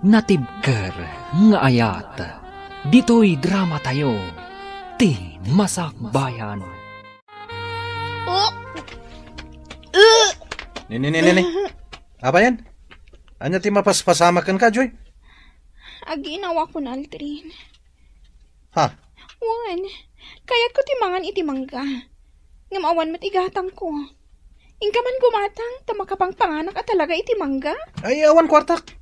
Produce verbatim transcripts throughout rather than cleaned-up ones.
Natibker nga ayat, ditoy dramatayo, ti Masakbayan. Oh! Uh! Ni, ni, ni, ni, ni. Apayen? Ania ti mapaspasamak kenka, Joy? Aginawakon, Aldrin. Ha? Wen, kayatko ti mangan iti mangga. Ngem awan met igatangko. Inka man gumatang, ta makapangpanganak a talaga iti mangga. Ay, awan kuartak.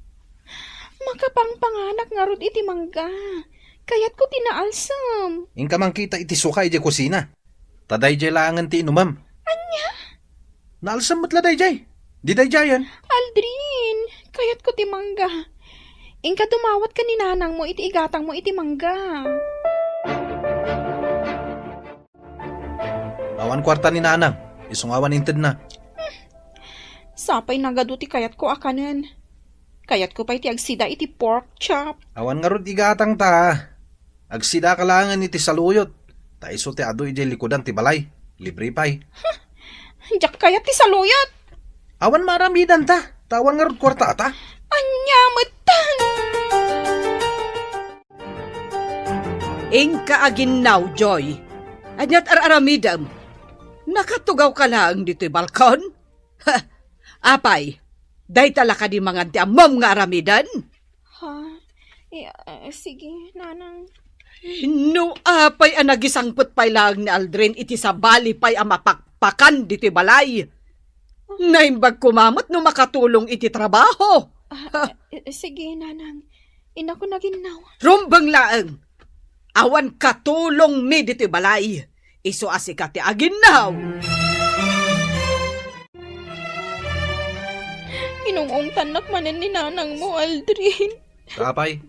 Makapangpanganak ngarud iti mangga. Kayatko ti naalsem. Inka man kita iti suka idiay kusina. Ta daydiay laengen ti inumem. Ania? Naalsem met la daydiay. Di daydiayen. Aldrin, kayatko ti mangga. Inka dumawat ken ni nanangmo iti igatangmo iti mangga. Awan kuarta ni nanang. Isu nga awan intedna. Sapay nagadu ti kayatko a kanen. Kayatko pay ti agsida iti pork chop. Awan ngarud igatang ta. Agsidaka laengen iti saluyot. Ta isu ti adu idiay likudan ti balay. Libre pay. Diak kayat ti saluyot. Awan maaramidanta. Ta awan ngarud kuartata. Ania metten? Inka aginnaw, Joy. Aniat ar-aramidem? Nakatugawka laeng ditoy balkon? Apay, dayta la kadi mangan ti ammom nga aramiden? Ha? Eh, ah, sige, nanang. No apay a nagisangpet pay laeng ni Aldrin iti sabali pay a mapakpakan ditoy balay? Naimbag koma met no makatulong iti trabaho. Ah, eh, sige, nanang. Inakon aginnaw. Rumbeng laeng. Awan katulongmi ditoy balay. Isu a sika ti aginnaw. Inung-ungtannak manen ni nanangmo, Aldrin. Apay,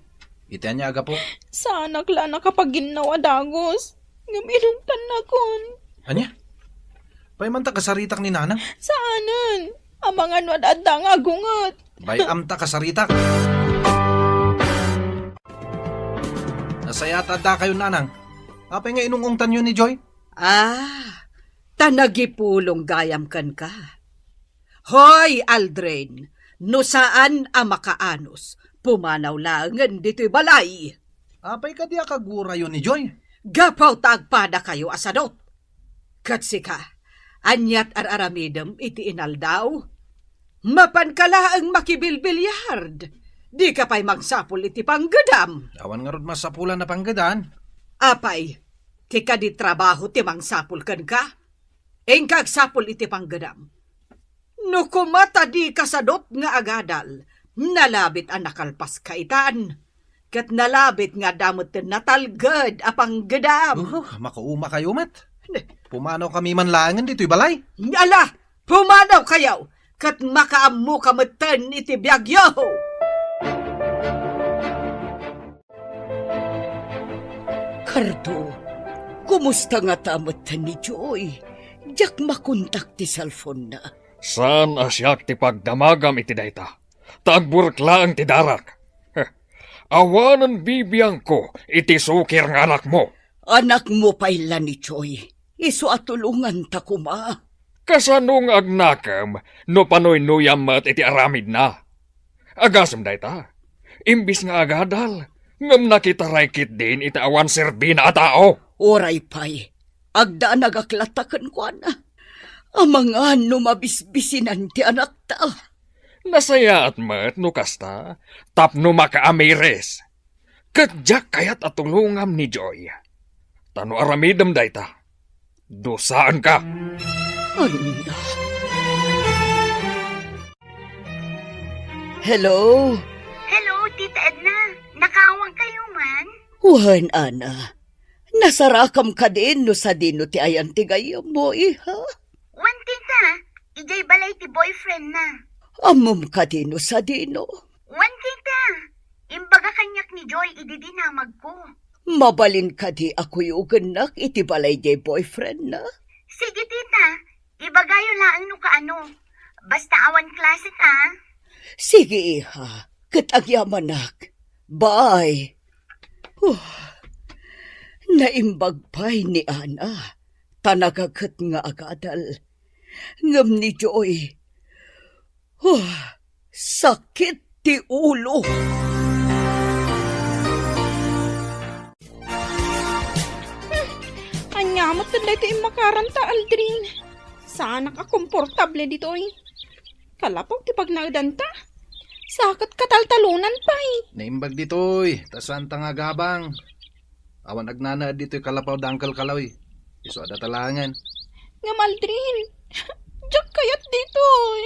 iti ania a gapu? Saanak la a nakapaginnaw a dagus. Ngem inungtannakon. Ania? Paymanta kasaritak ni nanang? Saanen. Amangan no ad-adda nga agunget. Bay-amta kasaritak. Nasayaat a addakayon, nanang. Apay nga inung-ungtanyo ni Joy? Ah, ta nagipulong gayam kenka. Hoy, Aldrin, no saan a makaanus, pumanaw laengen ditoy balay. Apay kadi a kagurayo ni Joy? Gapu ta agpadakayo a sadot. Ket sika, aniat ar-aramidem iti inaldaw? Mapanka laeng makibilbiliard. Dika pay mangsapul iti panggedam. Awan ngarud masapulan a panggedan. Apay, ti kadi trabaho ti mangsapul kenka? Inka agsapul iti panggedam. No koma ta dika sadot nga agadal, nalabit a nakalpaska itan. Ket nalabit nga adda metten natalged a panggedam. Oh, makaumakayo met. Ne. Pumanawkami man laengen ditoy balay. Ala, pumanawkayo, ket makaammoka metten iti biagyo. Cardo, kumusta ngata metten ni Joy? Diak makontak ti cellphone-na. Saan a siak ti pagdamagam iti dayta, ta agburek laeng ti darak. Heh, awanen bibiangko iti sukir nga anakmo. Anakmo pay la ni Joy. Isu a tulonganta koma. Kasano nga agnakem no panuynoyam met iti aramidna? Agasem dayta, imbis nga agadal, ngem nakitaray ketdin iti awan serbina a tao. Uray pay, agdanagak latta kenkuana. Amangan no mabisbisinan ti anakta. Nasayaat met no kasta, tapno makaamiris. Ket diak kayat a tulongam ni Joy. Ta no aramidem dayta, dusaenka. Ania? Hello? Hello, Tita Edna. Nakaawagkayo man? Wen, Ana. Nasarakam kadin no sadino ti ayan ti gayyemmo, iha? Wen, Tita. Idiay balay ti boyfriend-na. Ammom kadin no sadino? Wen, Tita. Imbaga kaniak ni Joy idi dinamagko. Mabalin kadi a kuyogennak iti balay diay boyfriend-na? Sige, Tita. Ibagayo laeng no kaano. Basta awan klasek, a. Sige, iha. Ket agyamanak. Bye. Huh. Naimbag pay ni Ana. Ta nagaket nga agadal. Ngem ni Joy, huh, sakit ti ulo. Ket daytoy immakaranta, Aldrin. Saanak a komportable ditoy. Kalapaw ti pagnaedanta. Sa ket kataltalonan pay. Naimbag ditoy, ta saanta nga agabang. Awan agnanaed ditoy kalapaw da Uncle Kaloy. Isu a datalangen. Ngem Aldrin, diak kayat ditoy.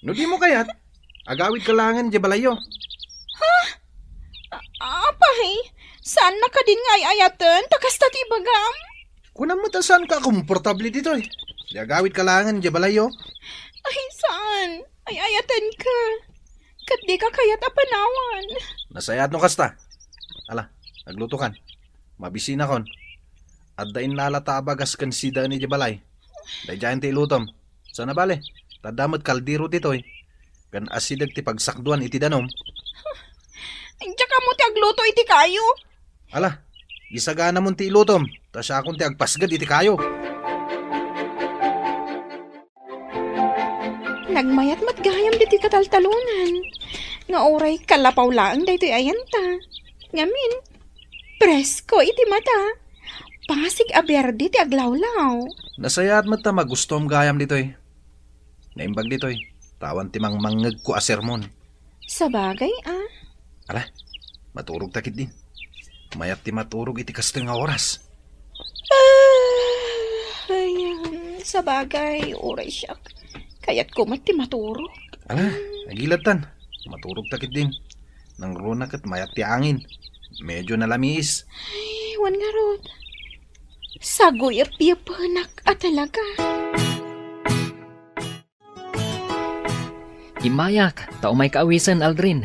No dimo kayat, agawidka laengen idiay balayyo. Ha? A-, apay, saannak kadin nga ay-ayaten ta kasta ti ibagam? Kunam met a saanka a komportable ditoy. Di agawidka laengen idiay balayyo. Ay, saan? Ay-ayatenka. Ket dika kayat a panawan. Nasayaat no kasta. Ala, aglutokan. Mabisinakon. Adda innalata a bagas ken sidaen idiay balay. Daydiayen ti ilutom. Saan a bale, ta adda met kaldero ditoy. Ken asideg ti pagsakduan iti danum. Diak ammo ti agluto iti kayo. Ala, isaganamon ti ilutom, ta siakon ti agpasged iti kayo. Nagmayat met gayam ditoy kataltalonan, nga uray kalapaw laeng daytoy ayanta. Ngamin, presko iti mata. Pasig a berde ti aglawlaw. Nasayaat met ta magustuam gayam ditoy. Naimbag ditoy, ta awan ti mangmangngegko a sermon. Sabagay, a. Ala, maturog ta ketdin. Mayat ti maturog iti kastoy nga oras. Ah, ay, um, sabagay, uray siak. Kayatko met ti maturog. Ala, agiladtan. Maturog ta ketdin. Nangruna ket mayat ti angin. Medyo nalamiis. Ay, wen ngarud. Saguyep-yepenak a talaga. Immayak, ta umayka awisen, Aldrin.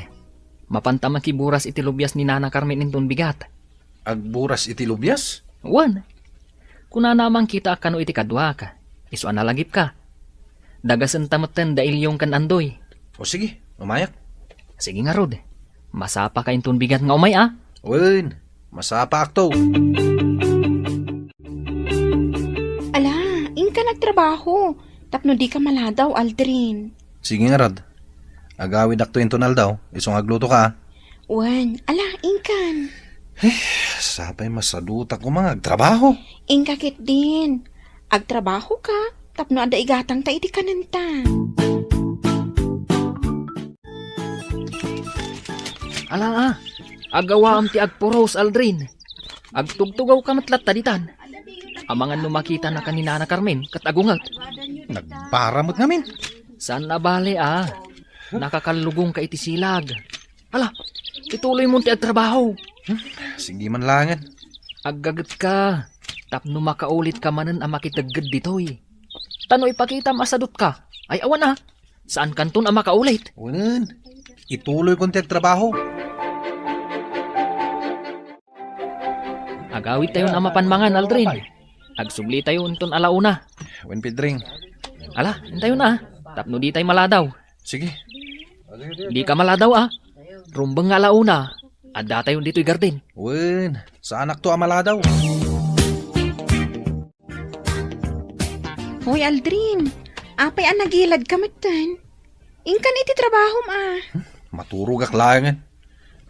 Mapanta makiburas iti lubias ni Nana Carmen inton bigat. Agburas iti lubias? Wen. Kunana a mangkitaak kano iti kaduak. Isu a nalagipka. Dagasenta metten da Ilyong ken Andoy. O sige, umayak. Sige ngarud. Masapaka inton bigat nga umay, a? Wen, masapaakto. Ala, inka nagtrabaho. Tapno dika maladaw, Aldrin. Sige ngarud. Agawidakto inton aldaw, isu nga aglutoka, a? Wen, ala, inkan. Eh, sapay masadutak koma nga agtrabaho. Inka ketdin. Agtrabahoka, tapno adda igatangta iti kanenta. Ala, a. Agawaam ti agpuros, Aldrin. Agtugtugawka met latta ditan. Amangan no makitanaka ni Nana Carmen ket agunget. Nagbara met ngamin. Saan a bale, a. Nakakallugongka iti silag. Ala, ituloymon ti agtrabaho. Hmm, sige man laengen. Aggagetka, tapno makaulitka manen a makitegged ditoy. Ta no ipakitam a sadutka, ay awan a, saankanton a makaulit. Wen, ituloykon ti agtrabaho. Agawidtayon a mapan mangan, Aldrin. Agsublitayo inton alauna. Wen, Pedring. Ala, intayon a, tapno ditay maladaw. Sige. Dika maladaw, a. Rumbeng nga alauna, addatayon ditoy garden. Wen, saanakto a maladaw. Hoy, Aldrin, apay a nagiladka metten? Inkan iti trabahom, a. Hmm, maturogak laengen.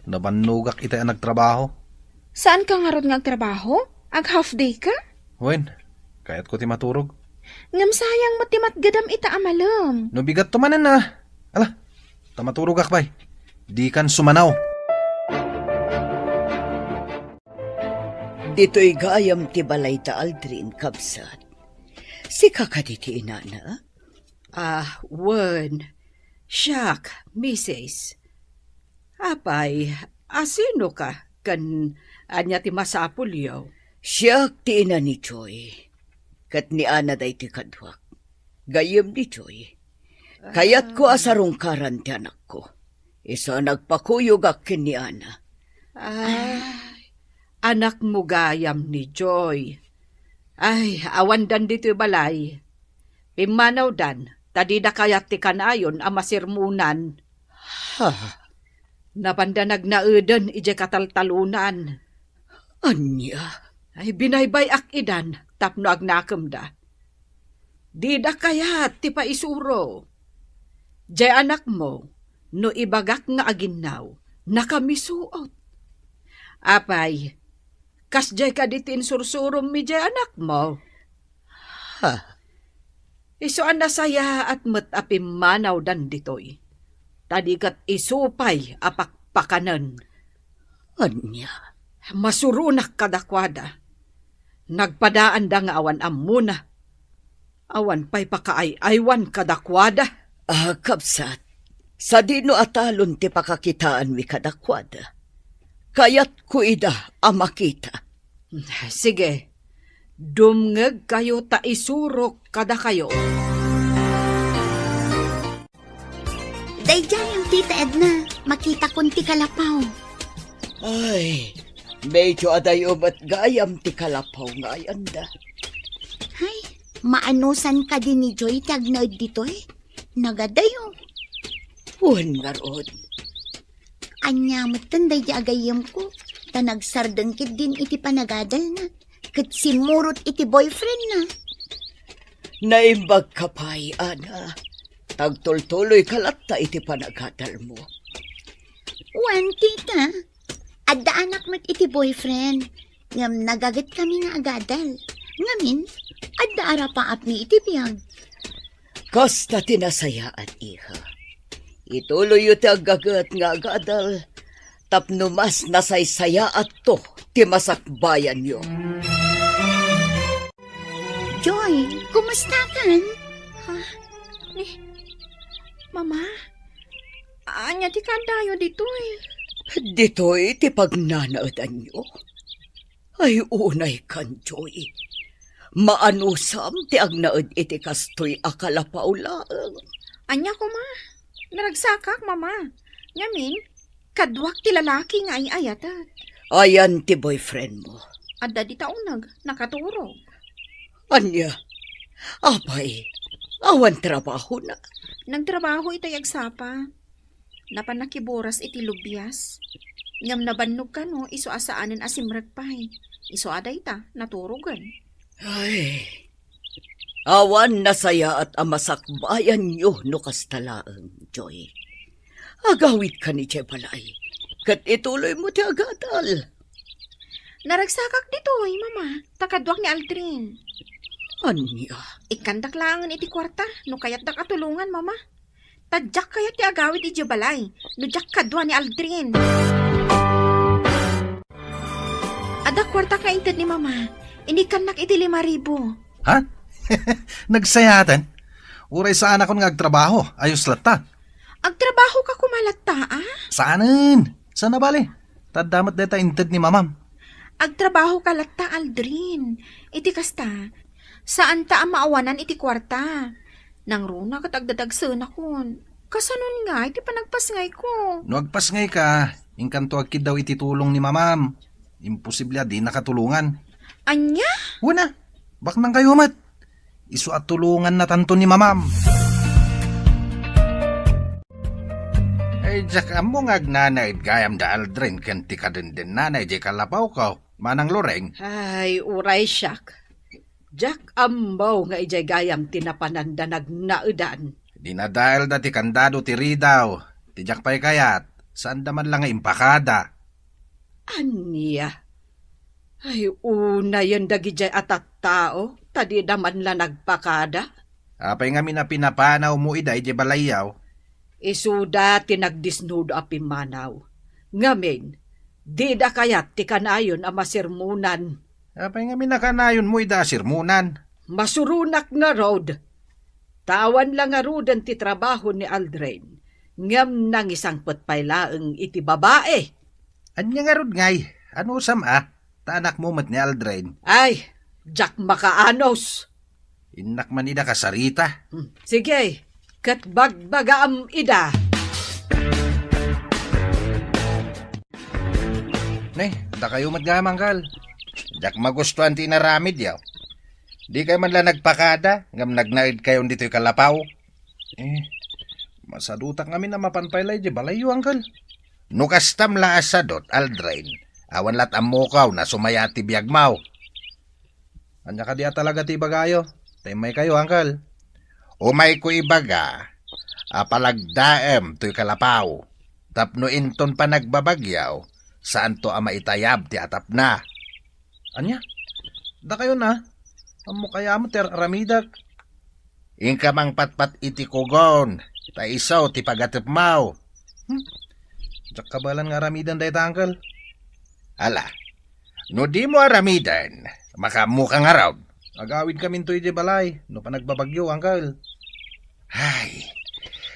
Nabannogak itay a nagtrabaho. Saanka ngarud nga agtrabaho? Ag-half day ka? Wen, kayatko ti maturog. Ngem sayang met ti matgedam ita a malem. No bigatto manen, a. Ala, ta maturogak pay. Dikan sumanaw. Ditoy gayam ti balay ta Aldrin, kabsat. Sika kadi ti inana? Ah, wen. Siak, misis. Apay, asino ka? Ken ania ti masapulyo? Siak ti ina ni Joy. Ket ni Ana daytoy kaduak. Gayyem ni Joy. Kayatko a sarungkaran ti anakko. Isu a nagpakuyogak ken ni Ana. Ay, anakmo gayam ni Joy. Ay, awandan ditoy balay. Pimmanawdan, ta dida kayat ti kanayon a masermonan. Ha? Napanda nagnaeden idiay kataltalonan. Ania? Ay, binaybay-ak idan tapno agnakemda. Dida kayat ti paisuro. Diay anakmo, no ibagak nga aginnaw, nakamisuot. Apay, Kasdiay kadi ti insursurom idiay anakmo? Ha? Isu a nasayaat met a pimmanawdan ditoy. Ta di ket isu pay a pakpakanen. Ania? Masuronak kadakuada. Nagpadaanda nga awan ammona. Awan pay pakaay-aywan kadakuada. Ah, kabsat, sadino a talon ti pakakitaanmi kadakuada? Kayatko ida a makita. Sige, dumngegkayo ta isurok kadakayo. Daydiay, Tita Edna, makitakon ti kalapaw. Ay, medyo adayo met gayam ti kalapaw nga ayanda. Ay, maanusan kadi ni Joy ti agnaed ditoy? Nagadayo. Wen ngarud. Ania metten daydi a gayyemko, ta nagsardeng ketdin iti panagadalna, ket simmurot iti boyfriendna. Naimbagka pay, Ana. Tagtultuloyka latta iti panagadalmo. Wen, tita, adda anak met iti boyfriend, ngem nagagetkami nga agadal. Ngamin, adda arapaapmi iti biag. Kasta ti nasayaat, iha. Ituloyyo ti aggaget nga agadal tapno mas nasaysayaatto ti masakbayanyo. Joy, kumustakan? Ha? Ni, Mama? Ania ti kaadayo ditoy? Ditoy ti pagnanaedanyo? Ay, unay kan, Joy. Maanusam ti agnaed iti kastoy a kalapaw laeng. Ania koma? Naragsakak, Mama. Ngamin, kaduak ti lalaki nga ay-ayatek. Ayan ti boyfriend mo? Adda dita uneg, nakaturog. Ania? Apay, awan trabahona? Nagtrabaho itay agsapa. Napan nakiburas iti lubias. Ngem nabannog kano isu a saanen a simrek pay. Isu a dayta, naturogen. Ay, awan nasayaat a masakbayanyo no kasta laeng, Joy. Agawidka idiay balay, ket ituloymo ti agadal. Naragsakak ditoy, Mama, ta kaduak ni Aldrin. Ania? Ikkandak laengen iti kuarta no kayatdak a tulongan, Mama. Ta diak kayat ti agawid idiay balay no diak kadua ni Aldrin. Adda kuarta nga inted ni Mama. Inikkannak iti lima ribu. Ha? Nagsayaaten? Uray saanakon nga agtrabaho, ayos latta. Agtrabaho ka koma latta, a? Saanen? Saan a bale? Ta adda met dayta inted ni Mamam. Agtrabaho ka latta, Aldrin. Iti kasta, saanta a maawanan iti kuarta. Nangruna ket agdadagsenakon. Kasanon nga iti panagpasngayko? No agpasngayka, inkanto agkiddaw iti tulong ni Mamam. Imposible a dinaka tulongan. Ania? Wen a, baknangkayo met. Isu a tulongannatanto ni Mamam. Ay, diak ammo nga agnanaed gayam da Aldrin ken ti kadendennana idiay kalapawko, Manang Loreng. Ay, uray siak. Diak ammo nga idiay gayam ti napananda nagnaedan. Dinadaelda ti kandado ti ridaw. Ti diak pay kayat, saanda man la nga impakada. Ania? Ay, unayen dagidiay a tattao, ta dida man la nagpakada. Apay ngamin a pinapanawmo ida idiay balayyo? Isuda ti nagdisnudo a pimmanaw. Ngamin, dida kayat ti kanayon a masermonan. Apay ngamin a kanayonmo ida a sermonan? Masuronak ngarud. Ta awan la ngaruden ti trabaho ni Aldrin, ngem nangisangpet pay laeng iti babai. Ania ngarud ngay? Anusam a? Ta anakmo met ni Aldrin. Ay, diak makaanus. Innak man ida kasarita. Hmm, sige, ket bagbagaam ida. Ne, dakayo met gayam, Angkel. Diak magustuan ti inaramidyo. Dikay man la nagpakada, ngem nagnaedkayon ditoy kalapaw. Eh, masadutak ngamin a mapan pay la idiay balayyo, Angkel. No kastam la a sadut, Aldrin, awan lat ammokaw no sumayaat ti biagmaw. Ania kadi a talaga ti ibagayo? Ta immaykayo, Angkel. Umayko ibaga a palagdaem toy kalapaw, tapno inton panagbabagyo, saanto a maitayab ti atapna. Ania? Dakayo na? Ammok aya met ti ar-aramidek. Inka mangpatpat iti kugon, ta isu ti pagatepmo. Hmm? Diak kabaelan nga aramiden dayta, Uncle. Ala, no dimo aramiden, makaammoka ngarud. Agawidkaminto idiay balay, no panagbabagyo, Uncle. Ay,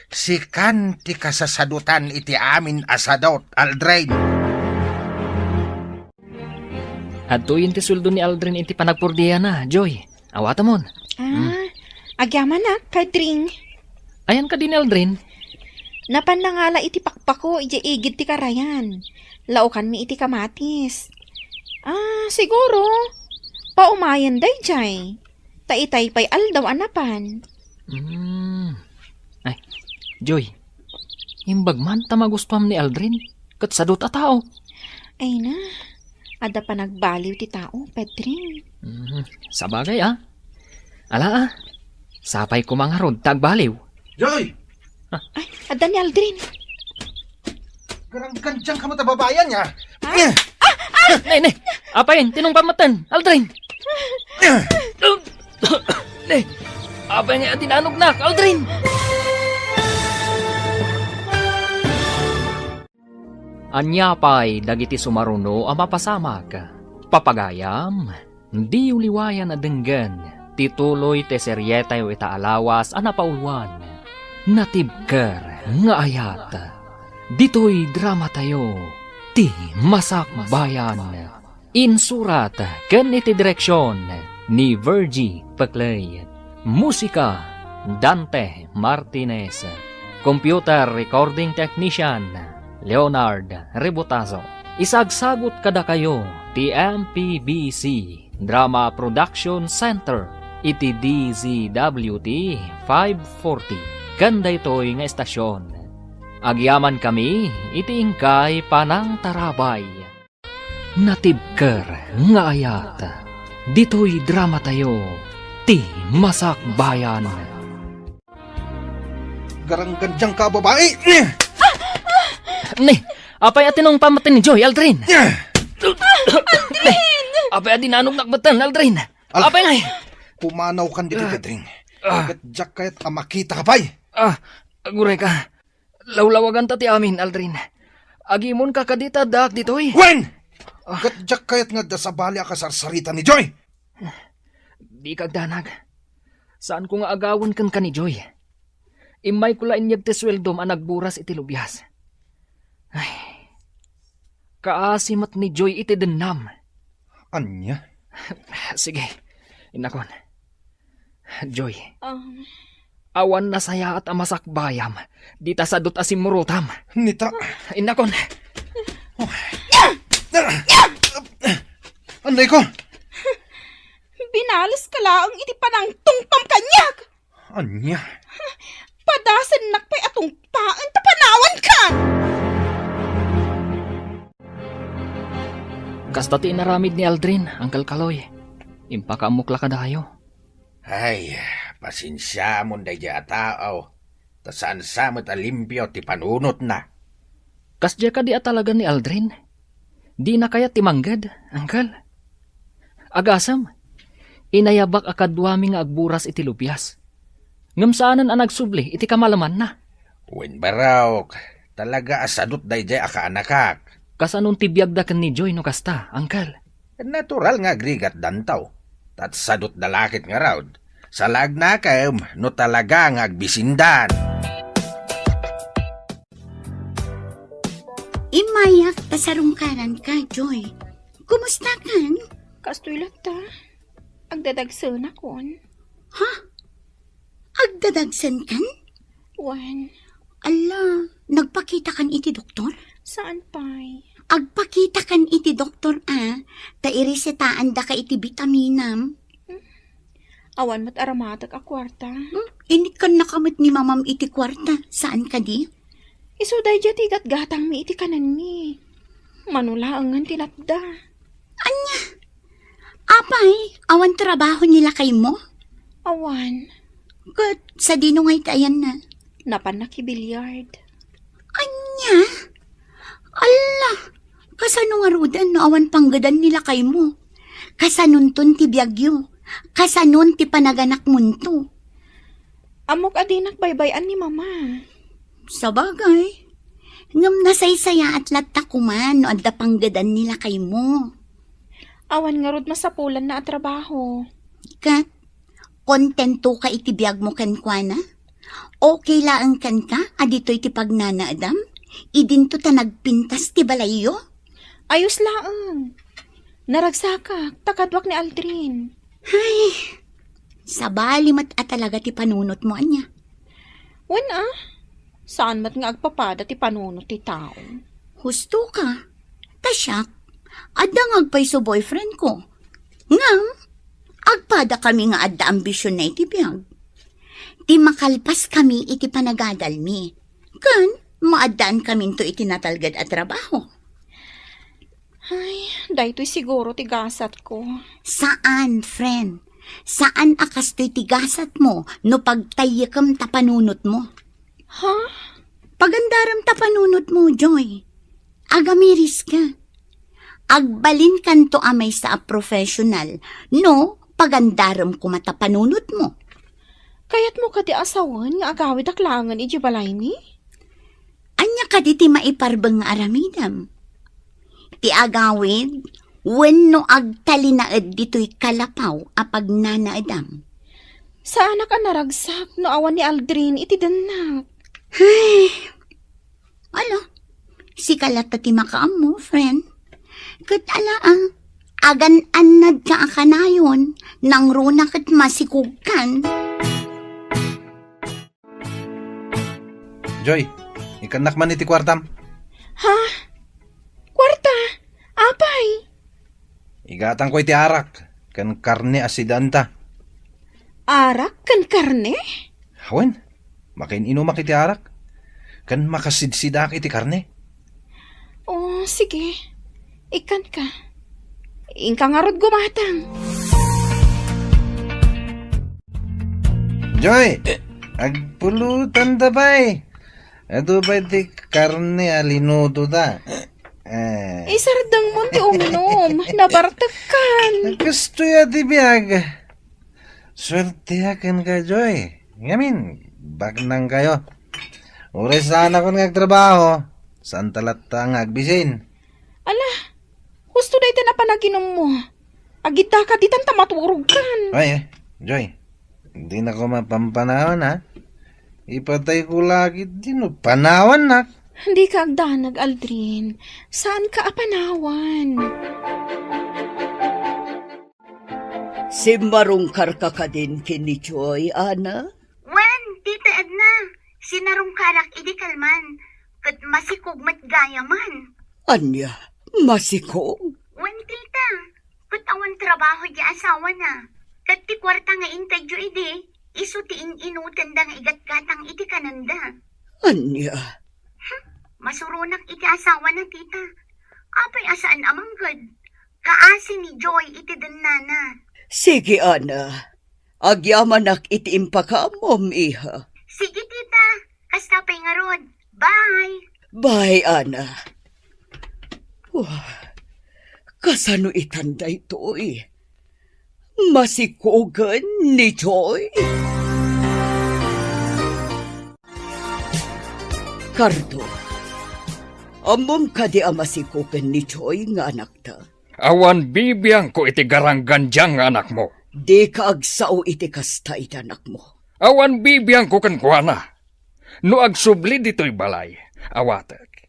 sikan ti kasasadutan iti amin a sadut, Aldrin. Adtoyen ti sueldo ni Aldrin iti panagpurdiana, Joy. Awatamon. Ah, agyamanak, Pedring. Ayan kadi ni Aldrin? Napan nangala iti pakpako idiay igid ti karayan. Laokanmi iti kamatis. Ah, siguro, paumayen daydiay. Ta itay pay aldaw a napan. Hmm. Ay, Joy, imbag man ta magustuam ni Aldrin, ket sadut a tao. Ay na, adda panagbaliw ti tao, Pedring. Hmm, sabagay, ah. Ala, ah. Sapay koma ngarud ta agbaliw. Joy! Ay, adda ni Aldrin. Garanggandiangka met a babai ania. Ha? Eh! Ne, ne. Apay, tinungpam metten, Aldrin. Ne. Apay nga adinanognak, Aldrin. Ania pay dagiti sumaruno a mapasamak? Papagayam, diyo liwayan a denggen ti tuloy ti serietayo ita a lawas a napauluan, Natibker nga Ayat. Ditoy dramatayo, ti Masakbayan. Insurat ken iti direksion ni Virgie Peclay. Musika, Dante Martinez. Computer recording technician, Leonard Rebotazo. Isagsagut kadakayo ti M P B C Drama Production Center iti D Z W T five forty ken daytoy nga estasion. Agyamankami iti inkay panangtarabay. Natibker nga Ayat. Ditoy dramatayo, ti Masakbayan. Garanggandiangka a babai! Ne, apay a tinungpam metten ni Joy, Aldrin? Ne, apay a dinanognak metten, Aldrin? Ala, apay ngay? Pumanawkan ditoy, Pedring. Ah. Ket diak kayat a makitaka pay. Ah, agurayka. Lawlawaganta ti amin, Aldrin. Agimonka kadi ta addaak ditoy. Wen! Ah. Ket diak kayat nga adda sabali a kasarsarita ni Joy. Dika agdanag. Saanko nga agawen kenka ni Joy. Immayko la inyeg ti sueldom a nagburas iti lubias. Ay. Kaasi met ni Joy iti dennam. Ania? Sige. Innakon. Joy. Um. Awan nasayaat a masakbayam. Dita sadut a simmurotam. Nita. Innakon. Anray ko. Binaleska laeng iti panangtungpam kaniak. Ania? Padasennak pay a tungpaen ta panawanka! Kasta ti inaramid ni Aldrin, Uncle Kaloy. Impakaammok la kadayo. Ay, pasensiamon daydiay a tao, ta saan sa met a limpio ti panunotna. Kasdiay kadi a talaga ni Aldrin? Dina kayat ti mangged, Uncle? Agasem, inayabak a kaduami nga agburas iti lubias. Ngem saanen a nagsubli iti kamalemanna. Wen, barok, talaga a sadut daydiay a kaanakak. Kasanon ti biagda ken ni Joy no kasta, Uncle? Natural nga agrigatdanto. Ta sadutda la ket ngarud. Salagnakem no talaga nga agbisindan. Immayak ta sarungkaranka, Joy. Kumustakan? Kastoy latta. Agdadagsenakon. Ha? Agdadagsenkan? Wen. Alla, nagpakitakan iti doktor? Saan pay? Agpakitakan iti doktor a, ta iresetaandaka iti bitaminam. Hmm? Awan met aramatek a kuarta. Hmm? Inikkannaka met ni mamam iti kuarta, saan kadi? Isu daydiay ti gatgatangmi iti kanenmi. Mano laengen ti natda. Ania? Apay, awan trabaho ni lakaymo? Awan. Ket sadino ngay ti ayanna? Napanna ki billiard. Ania? Alla, kasano ngaruden no awan panggedan ni lakaymo? Kasanonton ti biagyo? Kasanon ti panaganakmonto? Ammok a dinak baybay-an ni Mama. Sabagay. Ngem nasaysayaat latta koma no adda panggedan ni lakaymo. Awan ngarud masapulanna a trabaho. Ket, kontentoka iti biagmo kenkuana? Okay laeng kenka a ditoy ti pagnanaedam? Idinto ta nagpintas ti balayyo? Ayos laeng. Naragsakak, ta kaduak ni Aldrin. Ay, sabali met a talaga ti panunotmo, ania? Wen a, saan met nga agpapada ti panunot ti tao. Husto ka. Ta siak, adda nga agpayso boyfriend ko. Ngem, agpada kami nga adda ambisionna iti biag. Ti makalpas kami iti panagadalmi. Ken, maaddaan kaminto iti natalged a trabaho. Ay, daytoy siguro ti gasatko. Saan, friend. Saan a kastoy ti gasatmo no pagtayyekem ta panunotmo. Ha? Pagandarem ta panunotmo, Joy. Agamiris ka. Agbalinkanto a maysa a professional no pagandarem koma ta panunotmo. Kayatmo kadi a sawen nga agawidak laengen idiay balaymi? Ania kadi ti maiparbeng nga aramidem? Ti agawid wenno agtalinaed ditoy kalapaw a pagnanaedam? Saanak a naragsak no awan ni Aldrin iti dennak. Ay, ala, sika latta ti makaammo, friend. Ket ala, ah, agan-annadka a kanayon, nangruna ket masikogkan. Joy, ikkannak man iti kuartam. Ha? Kuarta? Apay? Igatangko iti arak ken karne a sidaanta. Arak ken karne? Wen, makain-inumak iti arak ken makasidsidaak iti karne. O, sige. Ikkanka. Inka ngarud gumatang. Joy, agpulutan ta pay. Adu pay ti karne a linutoda. Eh. Isardengmon ti umnom. Nabartekkan. Kastoy a ti biag. Suerteak kenka, Joy. Ngamin, baknangkayo. Uray saanakon nga agtrabaho, saanta latta nga agbisin. Ala, husto dayta a panaginummo. Agidaka ditan ta maturogkan. Ay, eh, Joy, dinako mapampanawan, ha? Ipatayko la ket dino panawannak. Dika agdanag, Aldrin. Saanka a panawan. Simmarungkarka kadin ken ni Joy, Ana? Wen, Tita Edna, sinarungkarak idi kalman, ket masikog met gayamen. Ania? Masikog? Wen, Tita, ket awan trabaho di asawana. Ket ti kuarta nga intedyo idi, isu ti in-inutenda nga igatgatang iti kanenda. Ania? Hm, masuronak iti asawana, Tita. Apay a saan a mangged? Kaasi ni Joy iti dennana. Sige, Ana. Agyamanak iti impakaammom, iha. Sige, Tita. Kasta pay ngarud. Bye. Bye, Ana. Wah, kasano itan daytoy? Masikogen ni Joy? Cardo, ammom kadi a masikogen ni Joy nga anakta? Awan bibiangko iti garanggandiang nga anakmo. Dika agsao iti kasta iti anakmo. Awan bibiangko kenkuana. No agsubli ditoy balay, awatek.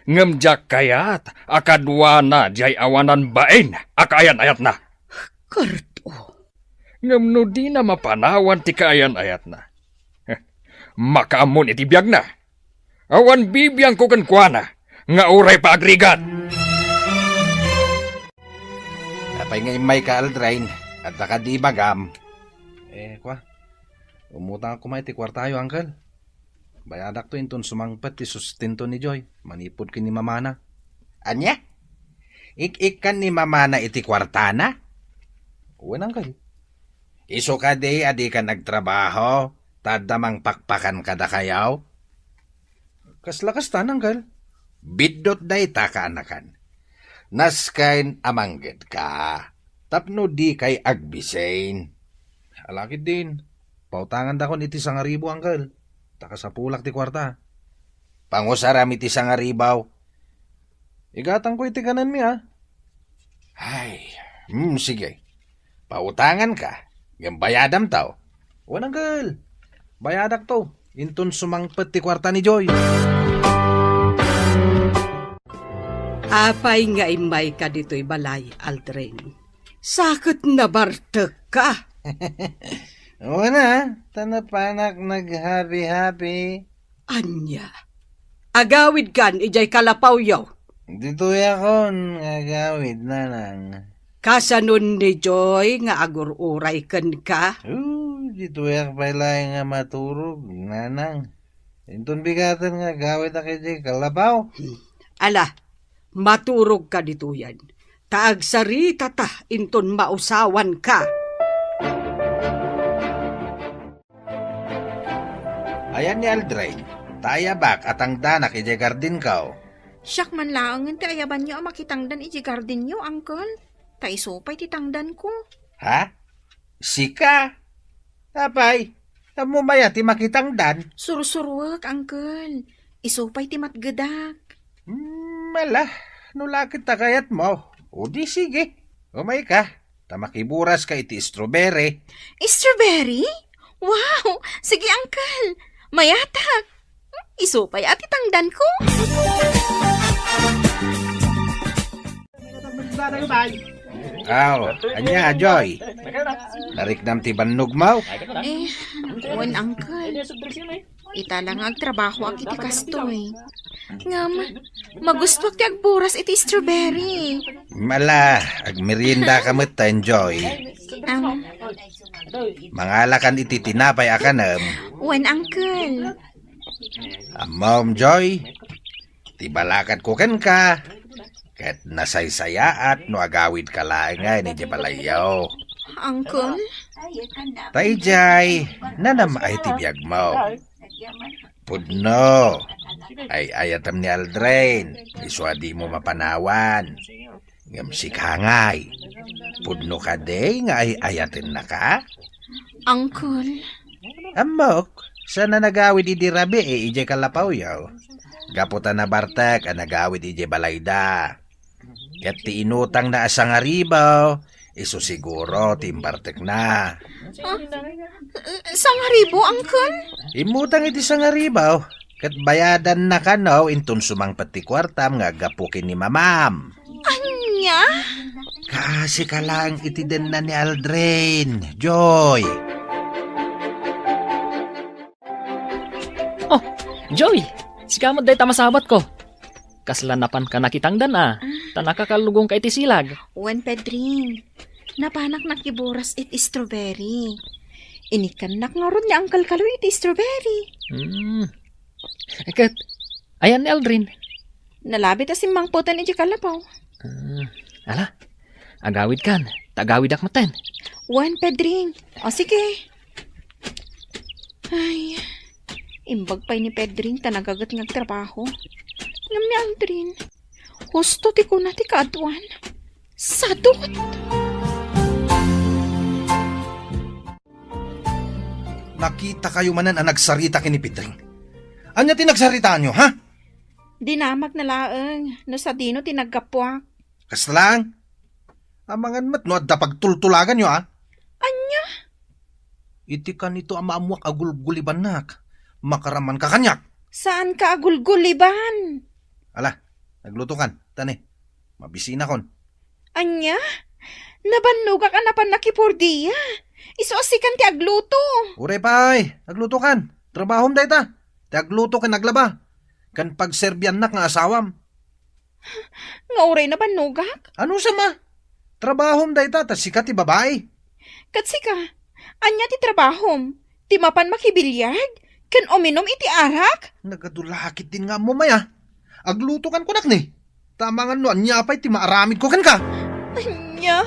Ngem diak kayat a kaduana diay awanan bain a kaayan-ayatna. Cardo. Ngem no dina mapanawan ti kaayan-ayatna, makaammon iti biagna. Awan bibiangko kenkuana nga uray pa agrigat. Apay nga immayka, Aldrin? Adda kadi ibagam? Eh, kua, umutangak koma iti kuartayo, Uncle. Bayadakto inton sumangpet ti sustento ni Joy manipud ken ni mamana. Ania? Ik-ikkan ni mamana iti kuartana? Wen, Uncle. Isu kadi a dikan agtrabaho, ta adda mangpakpakan kadakayo? Kasla kasta, Uncle. Biddut dayta, kaanakan. Nasken a manggedka. Tapno dikay agbisin. Ala ketdin, pautangandakon iti sangaribu, uncle. Ta kasapulak ti kuarta. Pangusaram iti sangaribu. Igatangko iti kanenmi, a. Ay, hmm, sige. Pautanganka, ngem bayadamto. Wen, uncle. Bayadakto. Inton sumangpet ti kuarta ni Joy. Apay nga immayka ditoy balay, Aldrin? Sa ket nabartekka. Wen a, ta napanak naghabi-habi. Ania? Agawidkan idiay kalapawyo? Ditoyakon nga agawid, nanang. Kasanon ni Joy nga agur-uray kenka? Oh, ditoyak pay laeng nga maturog, nanang. Inton bigaten nga agawidak idiay kalapaw. Hmm. Ala, maturogka ditoyen. Ta agsaritata inton mausawanka. Ayan ni Aldrin, ta ayabak a tangdanak idiay gardinko. Siak man laengen ti ayabanyo a makitangdan idiay gardinyo, uncle. Ta isu pay ti tangdanko. Ha? Sika? Apay, ammom aya ti makitangdan? Sursuruek, uncle. Isu pay ti matgedak. Hmm, ala, no la ket ta kayatmo, o di sige. Umayka, ta makiburas ka iti strawberry. Strawberry? Wow! Sige, uncle. Mayatak. Isu pay a ti tangdanko. Aw, ania, Joy? Nariknam ti bannogmo? Eh, wen, uncle. Ita la nga agtrabahoak iti kastoy. Ngem, magustuak ti agburas iti strawberry. Ala, agmeriendaka metten, Joy. Am. Mangalakan iti tinapay a kanem. Wen, uncle. Ammom, Joy, ti balakadko kenka, ket nasaysayaat no agawidka laengen idiay balayyo. Uncle? Ta idiay, nanam-ay ti biagmo. Pudno, ay-ayatem ni Aldrin, isu a dimo mapanawan. Ngem sika ngay, pudno kadi nga ay-ayatennaka? Uncle. Ammok, saan a nagawid idi rabii idiay kalapawyo. Gapu ta nabartek a nagawid idiay balayda. Ket ti inutangna a sangaribu, isu siguro ti imbartekna. Ah, sangaribu, uncle? Immutang iti sangaribu, ket bayadanna kano inton sumangpet ti kuartam nga aggapu ken ni mamam. Ania? Kaasika laeng iti denna ni Aldrin, Joy. Oh, Joy! Sika met dayta masabatko. Kasla napanka nakitangdan a, ta nakakallugonka iti silag. Wen, Pedring. Napanak nakiburas iti strawberry. Inikkannak ngarud ni Uncle Kaloy iti strawberry. Hmm. Ket, ayan ni Aldrin? Nalabit a simmangpeten iti kalapaw. Ah, ala, agawidkan, ta agawidak metten. Wen, Pedring. O, sige. Ay, imbag pay ni Pedring ta nagaget nga agtrabaho. Ngem ni Aldrin, husto ti kuna ti kaaduan. Sadut! Nakitakayo manen a nagsarita ken ni Pedring. Ania ti nagsaritaanyo, ha? Dinamagna laeng no sadino ti naggapuak. Kasta laeng? Amangan met no adda pagtultulaganyo, a? Ania? Iti kanito a maammoak a gulgulibannak, makaramanka kaniak. Saanka a gulguliban? Ala, aglutokan, ta ne, mabisinakon. Ania? Nabannogak a napan nakipordia. Isu a sikan ti agluto. Uray pay, aglutokan. Trabahom dayta. Ti agluto ken aglaba. Ken pagserbiannak nga asawam. Nga uray nabannogak? Ano sama? Trabahom dayta ta sika ti babai. Ket sika, ania ti trabahom? Ti mapan makibiliag? Ken uminum iti arak? Nagadu la ketdin nga ammom aya. Aglutokan kunak ni. Ta amangan no ania pay ti maaramidko kenka. Ania?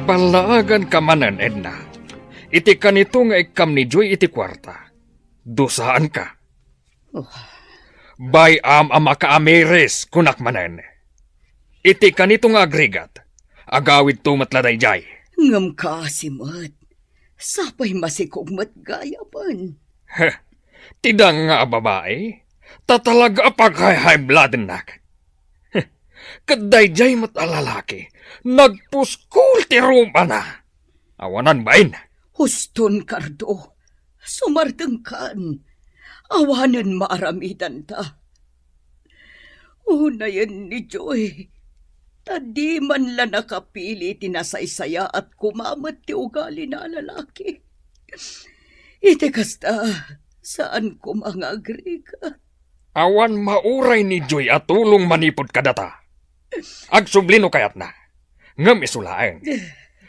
Ballaaganka manen, Edna. Iti kanito nga ikkam ni Joy iti kuarta, dusaanka. Oh. Bay-am a makaamiris, kunak manen. Iti kanito nga agrigat, agawidto met la daydiay. Ngem kaasi met, sapay masikog met gayamen. Heh, ti danga a babai, ta talaga a pag-high-high-bloodennak. Heh, ket daydiay met a lalaki, nagpuskol ti rumana. Awanan bain. Huston, Cardo. Sumardengkan. Awanen maaramidanta. Unayen ni Joy, ta di man la nakapili ti nasaysayaat koma met ti ugalina a lalaki. Iti kasta, saan koma nga agrigat. Awan mauray ni Joy a tulong manipud kadata. Agsubli no kayatna. Ngem isu laeng,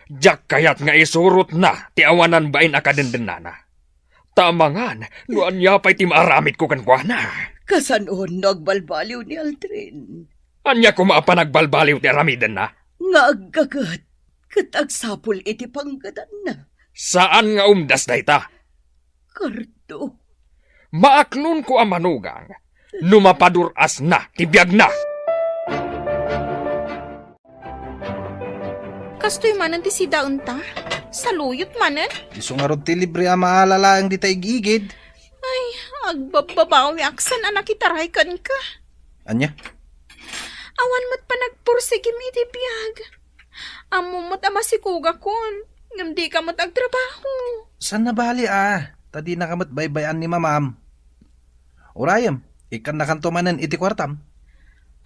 diak kayat nga isurotna ti awanan bain a kadendennana. Ta amangan no ania pay ti maaramidko kenkuana. Kasano no agbalbaliw ni Aldrin? Ania koma a panagbalbaliw ti aramidenna? Nga aggaget ket agsapul iti panggedanna. Saan nga umdas dayta. Cardo. Maaklonko a manugang no mapadur-asna ti biagna. Kastoy manen ti sidaenta? Saluyot manen? Isu ngarud ti libre a maala laeng dita igigid. Ay, agbabbabawiak saan a nakitaray kenka. Ania? Awan met panagpursigim iti biag. Ammom met a masikogakon, ngem dika met agtrabaho. Saan a bali a, ta dinaka met baybay-an ni mamam. Urayem, ikkannakanto manen iti kuartam.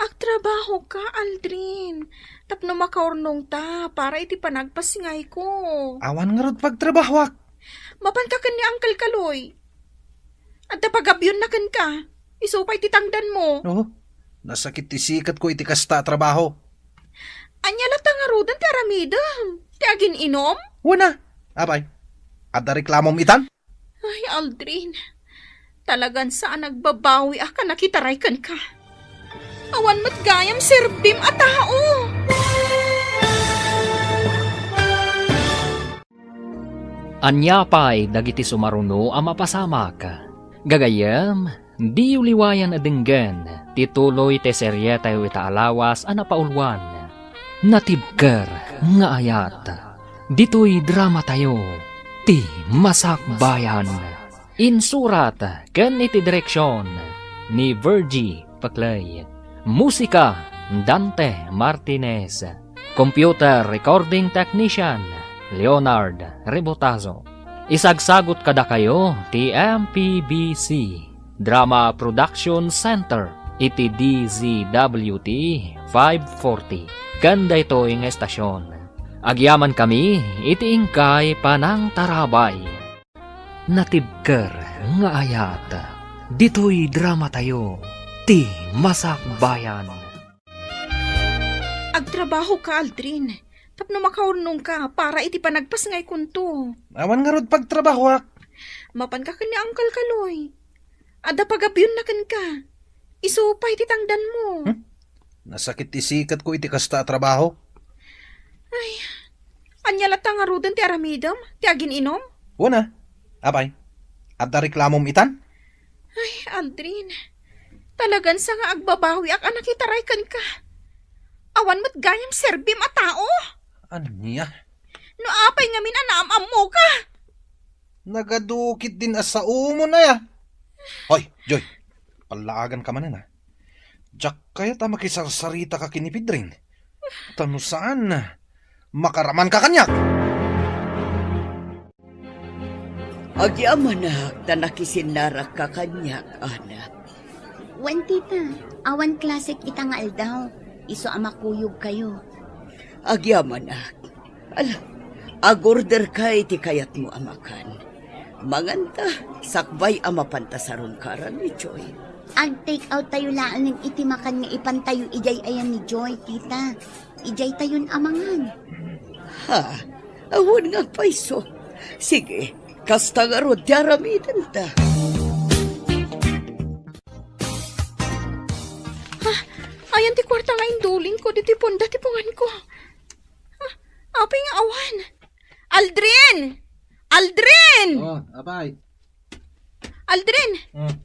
Agtrabahoka, Aldrin, tapno makaurnongta para iti panagpasngayko. Awan ngarud pagtrabahoak. Mapanka ken ni Uncle Kaloy. Adda pagabionna kenka. Isu pay ti tangdanmo. Oh, nasakit ti siketko iti kasta a trabaho. Ania latta ngaruden ti aramidem? Ti agin-inom? Wen a. Apay, adda reklamom itan? Ay, Aldrin. Talagan saan a nagbabawiak a nakitaray kenka. Awan met gayam serbim a tao. Ania pay dagiti sumaruno a mapasamak? Gagayyem, diyo liwayan a denggen ti tuloy ti serietayo ita a lawas a napauluan, Natibker nga Ayat. Ditoy dramatayo, Ti Masakbayan. Insurat ken iti direksion ni Virgie Paclay. Musika, Dante Martinez. Computer recording technician, Leonard Rebotazo. Isagsagut kadakayo ti M P B C Drama Production Center iti D Z W T five forty. Ken daytoy nga estasion, agyamankami iti inkay panangtarabay. Natibker nga Ayat. Ditoy dramatayo, Ti Masakbayan. Agtrabahoka, Aldrin, tapno makaurnongka para iti panagpasngaykonto. Awan ngarud pagtrabahoak. Mapanka ken ni Uncle Kaloy. Adda pagabionna kenka. Isu pay ti tangdanmo. Hmm? Nasakit ti siketko iti kasta a trabaho. Ay, ania latta ngaruden ti aramidem? Ti agin-inom? Wen a. Apay, adda reklamom itan? Ay, Aldrin. Talagan sa nga agbabawiak a nakitaray kenka. Awan met gayam serbim a tao. Ania? No apay ngamin a naam-ammoka? Nagadukit din a saomon aya. Hoy, Joy, pallaaganka manen a. Diak kayat a makisarsarita ka ken ni Pedring. Ta no saan, makaramanka kaniak. Agyamanak ta nakisinnarakka kaniak, anak. Wen, tita, awan klasek ita nga aldaw. Isu a makuyogkayo. Agyamanak. Ala, agorderka iti kayatmo a makan. Manganta, sakbay a mapanta sarungkaran ni Joy. Ag-take out tayo laengen iti makan nga ipantayo idiay ayan ni Joy, tita. Idiay tayon a mangan. Ha? Awan nga agpayso. Sige, kasta ngarud ti aramidenta. Ha? Ayan ti kuarta nga indulingko ditoy punda ti punganko. Ha? Apay nga awan? Aldrin! Aldrin! Oh, apay. Aldrin! Hmm.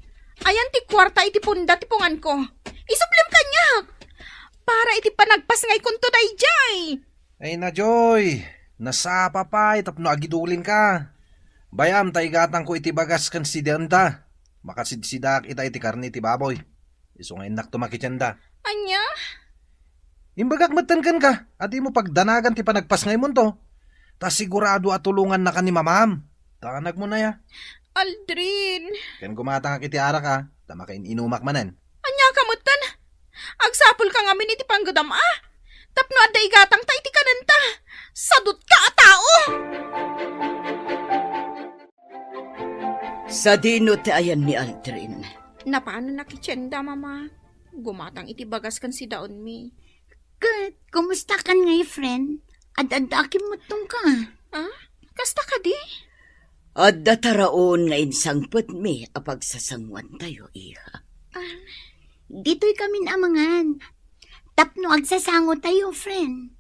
Ayan ti kuarta iti punda ti punganko. Isublim kaniak! Para iti panagpasngaykonto daydiay. Ay na, Joy, nasapa pay tapno agidulinka. Bay-am ta igatangko iti bagas ken sidaenta. Makasidsidaak ita iti karne iti baboy. Isu nga innakto makitienda. Ania? Imbagak metten kenka a dimo pagdanagan ti panagpasngaymonto. Ta sigurado a tulongannaka ni mamam. Danagmo na ya. Aldrin. Ken gumatangak iti arak a, ta makain-inumak manen. Ania ka metten? Agsapulka ngamin iti panggedam a. Tapno adda igatangta iti kanenta. Sadutka a tao! Sadino ti ayan ni Aldrin? Napanon a kitienda, Mama. Gumatang iti bagas ken sidaonmi. Ket, kumusta kan ngay, friend? Ad-adda a kimmuttongka. Ah? Kasta kadi? Adda taraon nga insangpetmi a pagsasangoantayo, iha. Ah. Ditoy kamin a mangan. Tapno agsasangotayo, friend.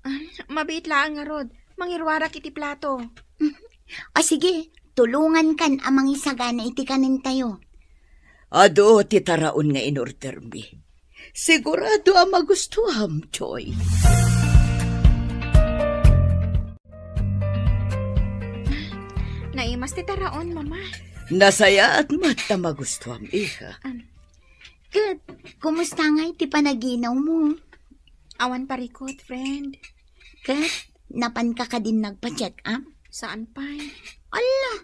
Ah, mabiit laeng ngarud. Mangiruarak iti plato. O sige, tulongankan a mangisagana iti kanentayo. Adu ti taraon nga in-ordermi. Sigurado a magustuam, Joy. Naimas ti taraon, Mama. Nasayaat met ta magustuam, iha. Am. Ket, kumusta ngay ti panaginawmo? Awan parikut, friend. Ket, napanka kadin nagpa-check up? Saan pay. Alla,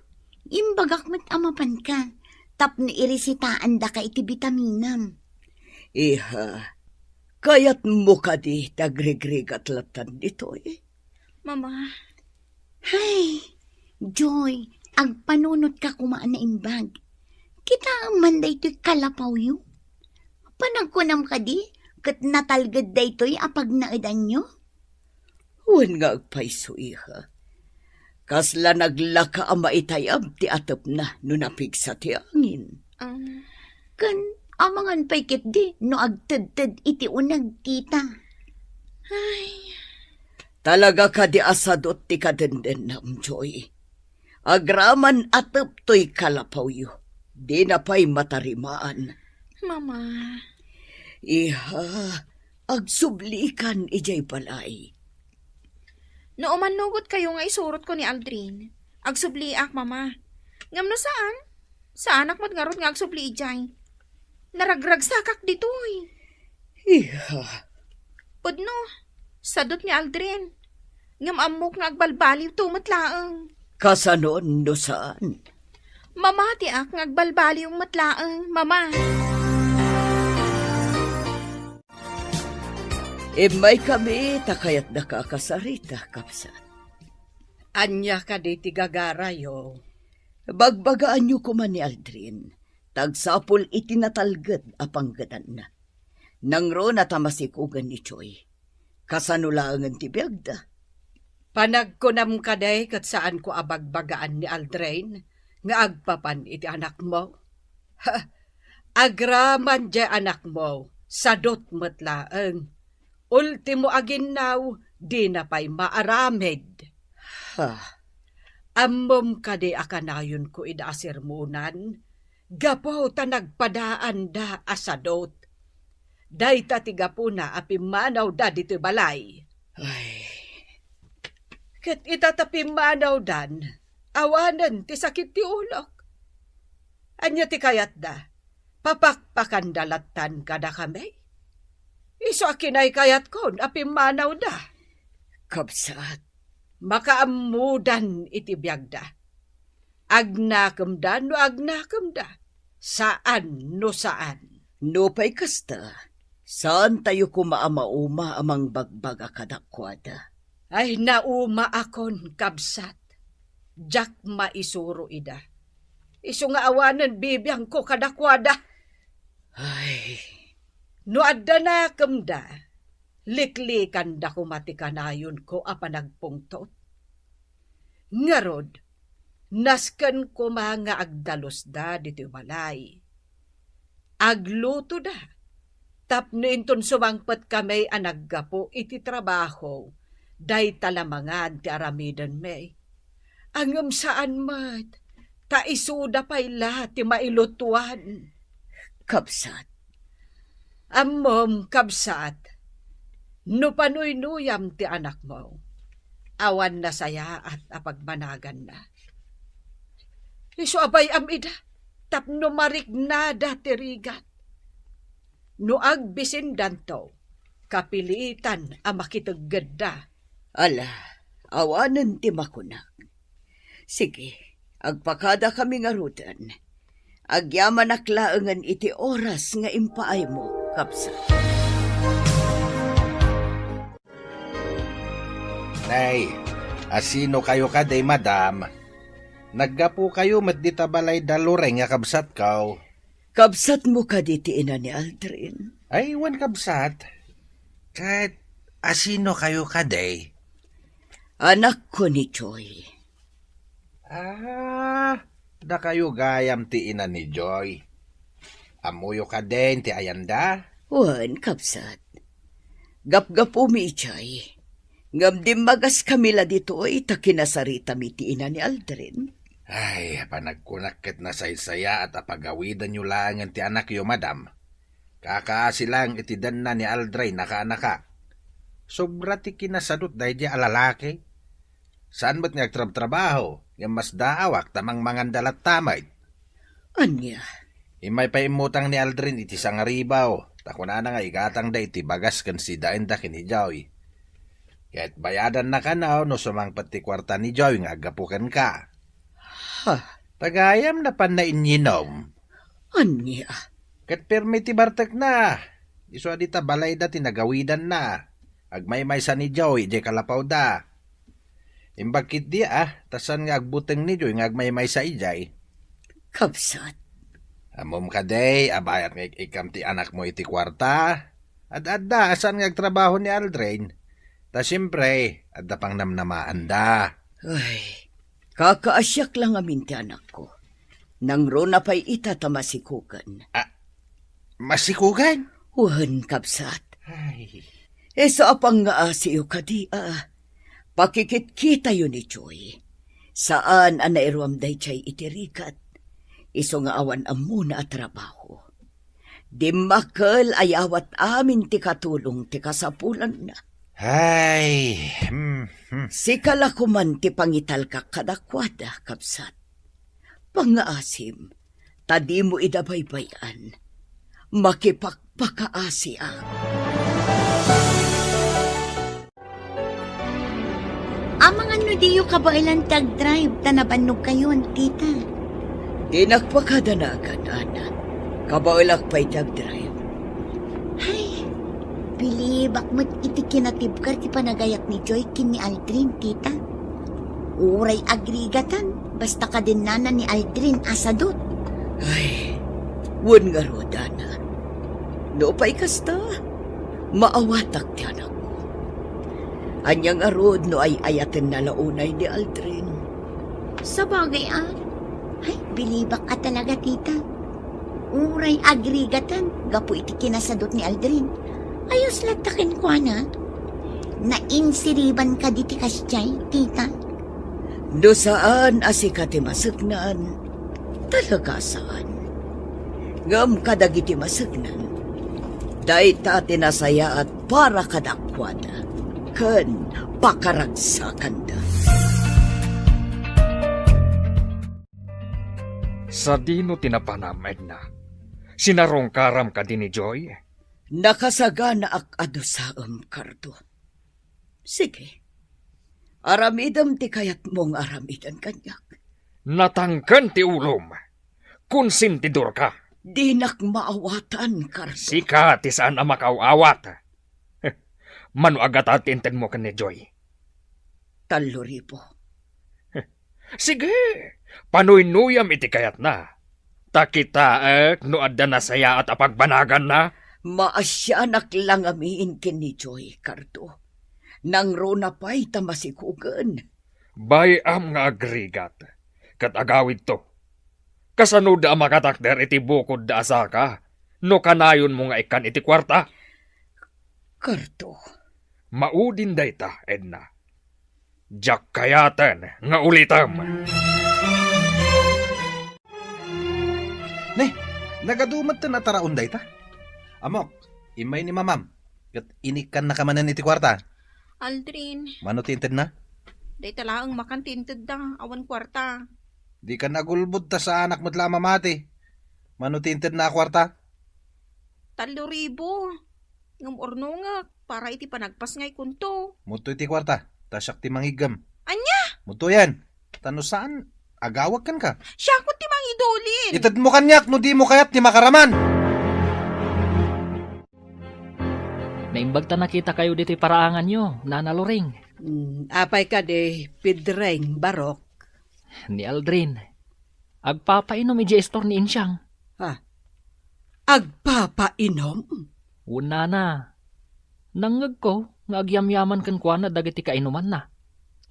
imbagak met a mapanka, tapno iresitaandaka iti bitaminam. Iha, kayatmo kadi ti agrigrigat lattan ditoy? Mama. Hay, Joy, agpanunotka koma a naimbag. Kitaem man daytoy kalapawyo. Panagkunam kadi, ket natalged daytoy a pagnaedanyo? Wen nga agpayso, iha. Kasla naglaka a maitayab ti atepna no napigsa ti angin. Ah. Ken amangan pay ketdi no agtedted iti uneg, tita. Ay. Talaga kadi a sadut ti kadendennam, Joy. Agraman a teptoy kalapawyo, dina pay matarimaan. Mama. Iha, agsublikan idiay balay. No umannugotkayo nga isurotko ni Aldrin, agsubliak, Mama. Ngem no saan, saanak met ngarud nga agsubli idiay. Naragragsakak ditoy. Iha. Pudno, sadut ni Aldrin. Ngem ammok nga agbalbaliwto met laeng. Kasano no saan? Mamatiak nga agbalbaliw met laeng, Mama. Immaykami ta kayatdaka a kasarita, kabsat. Ania kadi ti gagarayo? Bagbagaanyo koma ni Aldrin, ta agsapul iti natalged a panggedanna. Nangruna ta masikogen ni Joy. Kasano laengen ti biagda? Panagkunam kadi ket saanko a bagbagaan ni Aldrin nga agpapan iti anakmo? Ha, agraman diay anakmo, sadut met laeng. Ultimo a ginnaw, dina pay maaramid. Ha, ammom kadi a kanayonko ida a sermonan, gapu ta nagpadaanda a sadut. Dayta ti gapuna a pimmanawda ditoy balay. Ay. Ket ita ta pimmanawdan, awanen ti sakit ti ulok. Ania ti kayatda? Papakpakanda lattan kadakami? Isu a kinaykayatkon a pimmanawda. Kabsat, makaammodan iti biagda. Agnakemda no agnakemda, saan no saan. Nupay kasta, saantayo koma a mauma a mangbagbaga kadakuada. Ay, naumaakon, kabsat. Diak maisuro ida. Isu nga awanen bibiangko kadakuada. Ay. No adda nakemda, liklikanda koma ti kanayonko a panagpungtot. Ngarud, nasken koma nga agdalusda ditoy balay. Aglutoda, tapno inton sumangpet kami a naggapu iti trabaho, dayta la mangan ti aramidenmi. Ngem saan met, ta isuda pay la ti mailutuan. Kabsat, Ammom, kabsat, no panuynuyam ti anakmo, awan nasayaat a pagbanaganna. Isu a bay-am ida tapno mariknada ti rigat. No agbisindanto, kapilitan a makiteggedda. Ala, awanen ti makunak. Sige, agpakadakami ngaruden. Agyamanak laengen iti oras nga impaaymo, kabsat. Nay, asino kayo kadi, madam? Naggapu kayo met dita balay da Loreng nga kabsatko. Kabsatmo kadi ti ina ni Aldrin? Ay, wen, kabsat. Ket asino kayo kadi? Anakko ni Joy. Ah, dakayo gayam ti ina ni Joy. Ammoyo kadin ti ayanda? Wen, kabsat. Gapgapumi idiay. Ngem dimmagaskami la ditoy ta kinasaritami ti ina ni Aldrin. Ay, panagkunak ket nasaysayaat a pagawidanyo laengen ti anakyo, madam. Kakaasi laeng iti denna ni Aldrin a kaanakak. Sobra ti kinasadut daydiay a lalaki. Saan met nga agtrabtrabaho, ngem masdaawak ta mangmanganda latta met. Ania? Immay pay immutang ni Aldrin iti sangaribaw, ta kunana nga igatangda iti bagas ken sidaenda ken ni Joy. Ket bayadanna kano no sumangpet ti kuarta ni Joy nga aggapu kenka. Ha? Tagayam na pannainnyinom. Ania? Ket permi ti bartekna. Isu a dita balayda ti nagawidanna. Agmaymaysa ni Joy idiay kalapawda. Imbag ketdi a, ta saan nga agbuteng ni Joy nga agmaymaysa idiay. Kabsat. Ammom kadi a bayat nga ik-ikkam ti anakmo iti kuarta? Ad-adda a saan nga agtrabaho ni Aldrin. Ta siempre, adda pangnamnamaanda. Ay, kakaasiak la ngamin ti anakko. Nangruna pay ita ta masikugen. Ah, masikugen? Wen, kabsat. Ay. Isu a pangngaasiyo kadi a pakikitkitayo ni Joy. Saan a nairuam daydiay iti rigat. Isu nga awan ammona a trabaho. Dimmakkel a yawat amin ti katulong ti kasapulanna. Ay, hmm, hmm. Sika la koman ti pangitalkak kadakuada, kabsat. Pangngaasim, ta dimo ida baybay-an. Makipakpakaasiak. Amangan no diyo kabaelan ti agdrive ta nabannogkayon, tita. Dinak pakadanagan, Ana. Kabaelak pay ti agdrive. Ay, bilibak met iti kinatibker ti panagayat ni Joy ken ni Aldrin, tita. Uray agrigatan, basta kadennana ni Aldrin a sadut. Ay, wen ngarud, Ana. Nupay kasta, maawatak ti anakko. Ania ngarud no ay-ayatenna la unay ni Aldrin? Sabagay a. Ay, bilibak a talaga, tita. Uray agrigatan gapu iti kinasadut ni Aldrin. Ayos latta kenkuana. Nainsiriban kadi ti kasdiay, tita? No saan a sika ti maseknan, talaga saan. Ngem kadagiti maseknan, dayta ti nasayaat para kadakuada ken pakaragsakanda. Sadino ti napanam, Edna? Sinarungkaram kadi ni Joy? Nakasaganaak a dusaem, Cardo. Sige. Aramidem ti kayatmo nga aramiden kaniak. Natangken ti ulom. Konsentidorka. Dinak maawatan, Cardo. Sika ti saan a makaaw-awat. Mano a gata ti intedmo ken ni Joy? Tallo ribu. Sige, panuynuyam iti kayatna. Ta kitaek no adda nasayaat a pagbanaganna. Maasianak la ngamin ken ni Joy, Cardo. Nangruna pay ta masikugen. Bay-am nga agrigat, ket agawidto. Kasanoda a makatakder iti bukodda a saka no kanayonmo nga ikkan iti kuarta? Cardo. Maudin dayta, Edna. Diak kayaten nga ulitem. Ne, nagadu metten a taraon dayta. Ammok, Immay ni mamam, ket inikkannaka manen iti kuarta. Aldrin. Mano ti intedna? Dayta laeng makan ti intedda, awan kuarta. Dikan agulbod ta saanak met la a mamati. Mano ti intedna a kuarta? Tallo ribu. Ngem urnongek para iti panagpasngaykonto. Mutto iti kuarta, ta siak ti mangiggem. Ania? Mutto yan. Ta no saan, agawag kenka. Siakon ti mangidulin. Itedmo kaniak no dimo kayat ti makaraman. Naimbag ta nakitakayo ditoy paraanganyo, Nana Loring. Mm, apay kadi, Pedring, Barok? Ni Aldrin. Agpapainom idiay istor ni Insiang. Ha? Agpapainom? Wen, Nana. Nangngegko nga agyamyaman kenkuana dagiti kainumanna,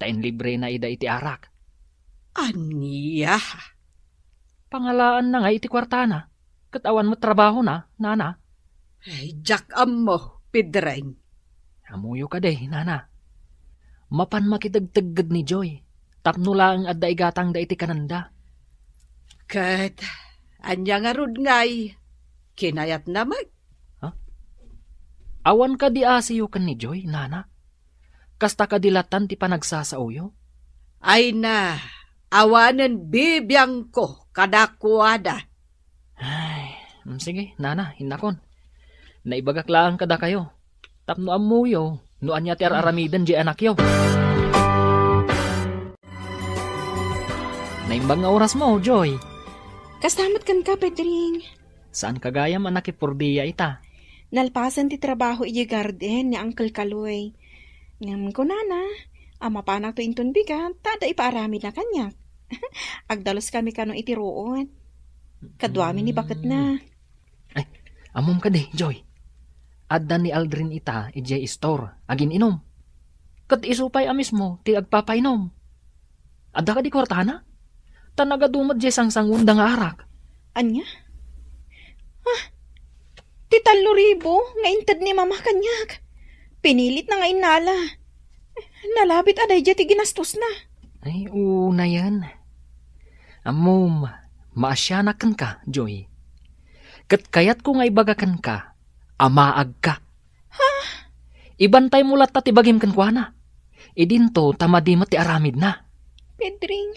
ta inlibrena ida iti arak. Ania? Pangalaanna nga iti kuartana, ket awan met trabahona, Nana. Ay, diak ammo, Pedring. Ammoyo kadi, Nana. Mapan makitegtegged ni Joy, tapno laeng adda igatangda iti kanenda. Ket ania ngarud ngay kinayatna met? Ha? Awan kadi asiyo ken ni Joy, Nana? Kasta kadi latan ti panagsasaoyo? Ay na, awanen bibiangko kadakuada. Ay, mm, sige, Nana, innakon. Naibagak laeng kadakayo. Tapno ammoyo no ania ti ar-aramiden diay anakyo. Naimbag nga orasmo, Joy. Kasta met kenka, Pedring. Saanka gayam a nakipurdia ita? Nalpasen ti trabaho idiay garden ni Uncle Kaloy. Ngem kunana a mapanakto inton bigat, ta adda ipaaramidna kaniak. Agdaluskami kano iti ruot. Kaduami ni baketna. Ay, ammom kadi, Joy. Adda ni Aldrin ita idiay istor, agin-inom. Ket isu pay a mismo ti agpapainom. Adda kadi kuartana? Ta nagadu met diay sangsanguenda nga arak. Ania? Ah, ti tallo ribu nga inted ni Mama kaniak. Pinilitna nga innala. Nalabit a daydiay ti ginastosna. Ay, unayen. Ammom, maasianak kenka, Joy. Ket kayatko nga ibaga kenka, amaagka. Ha? Ibantaymo latta ti bagim kenkuana. Idinto ta madi met ti aramidna. Pedring.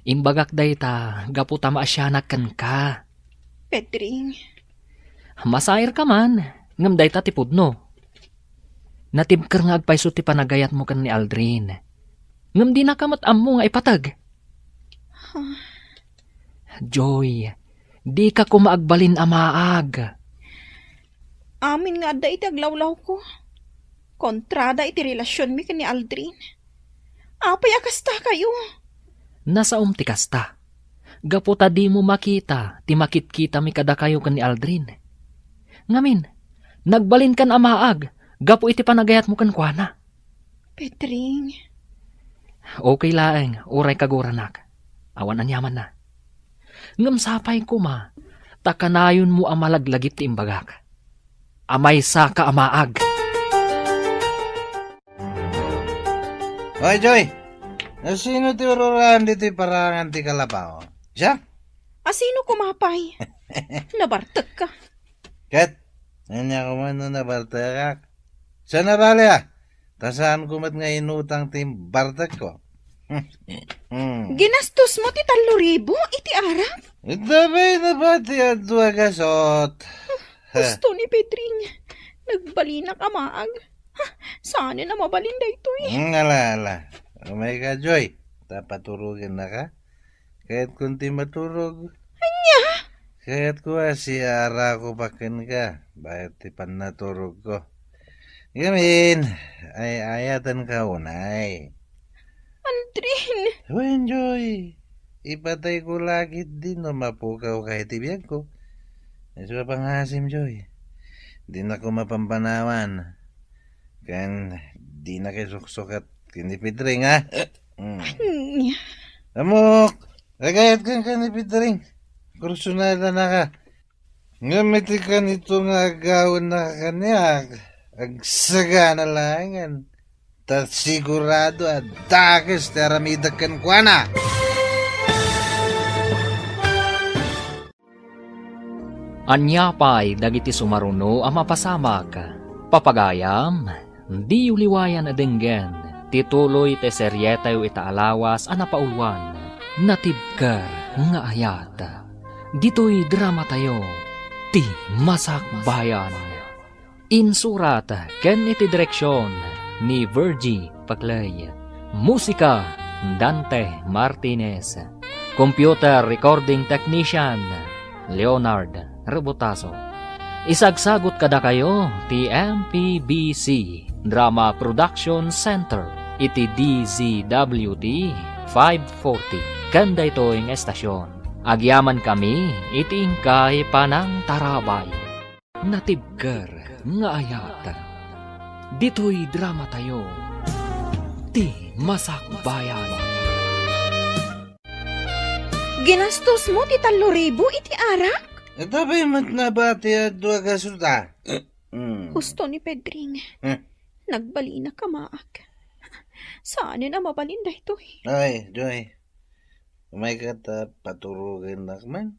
Imbagak dayta gapu ta maasianak kenka. Pedring. Masairka man, ngem dayta ti pudno. Natibker nga agpayso ti panagayatmo ken ni Aldrin. Ngem dinaka met ammo nga ipateg. Huh? Joy, dika koma agbalin a maag. Amin nga adda iti aglawlawko. Kontrada iti relasionmi ken ni Aldrin. Apay a kasta kayo? Nasaom ti kasta. Gapu ta dimo makita ti makitkitami kadakayo ken ni Aldrin. Ngamin, nagbalinkan a maag gapu iti panagayatmo kenkuana. Pedring. Okay laeng, uray kaguranak. Awan aniamanna. Ngem sapay koma, ta kanayonmo a malaglagip ti imbagak. Amaysaka a maag. Hoy, Joy! Asino ti ururaen ditoy paraangan ti kalapaw? Siak? Asino koma pay? Nabartekka. Ket, ania koma no nabartekak? Saan a bale, a? Ta saanko met nga inutang ti bartekko. Ginastosmo ti tallo ribu iti arak? Ita pay napati a dua gasot. Husto ni Pedring. Nagbalinak a maag. Ha, saanen a mabalin daytoy. Hmm, ala, ala. Umayka, Joy. Ta paturogennaka. Kayatkon ti maturog. Ania? Kayatko a siarako pa kenka, bayat ti pannaturogko. Ngamin, ay-ayatenka unay. Aldrin! Wen, Joy. Ipatayko la ketdi no mapukawka iti biagko. Isu a pangasim, Joy. Dinako mapampanawan. Ken dinaka isuksukat ken ni Pedring, ha? Mm. Ania? Ammok, agayat kenka ni Pedring. Kursunada naka. Ngem iti kanito nga agawennaka kaniak, agsagana laengen. Ta sigurado a dakes ti aramidek kenkuana. Ania pay dagiti sumaruno a mapasamak? Papagayam, diyo liwayan a denggen ti tuloy ti serietayo ita a lawas a napauluan, Natibker nga Ayat. Ditoy dramatayo, Ti Masakbayan. Insurat ken iti direksion ni Virgie Paclay. Musika, Dante Martinez. Computer recording technician, Leonard Rebotazo. Isagsagot kadakayo ti M P B C Drama Production Center iti D Z W T five forty ken daytoy nga estasion. Agyamankami iti inkay panangtarabay. Natibker nga Ayat. Ditoy dramatayo, Ti Masakbayan. Ginastosmo ti tallo ribu iti arak? Ita pay met nabati a dua kasuta. Mm. Husto ni Pedring. Eh. Nagbalin a kamaak. Saanen a mabalin daytoy. Ay, Joy. Umayka ta paturogennak man.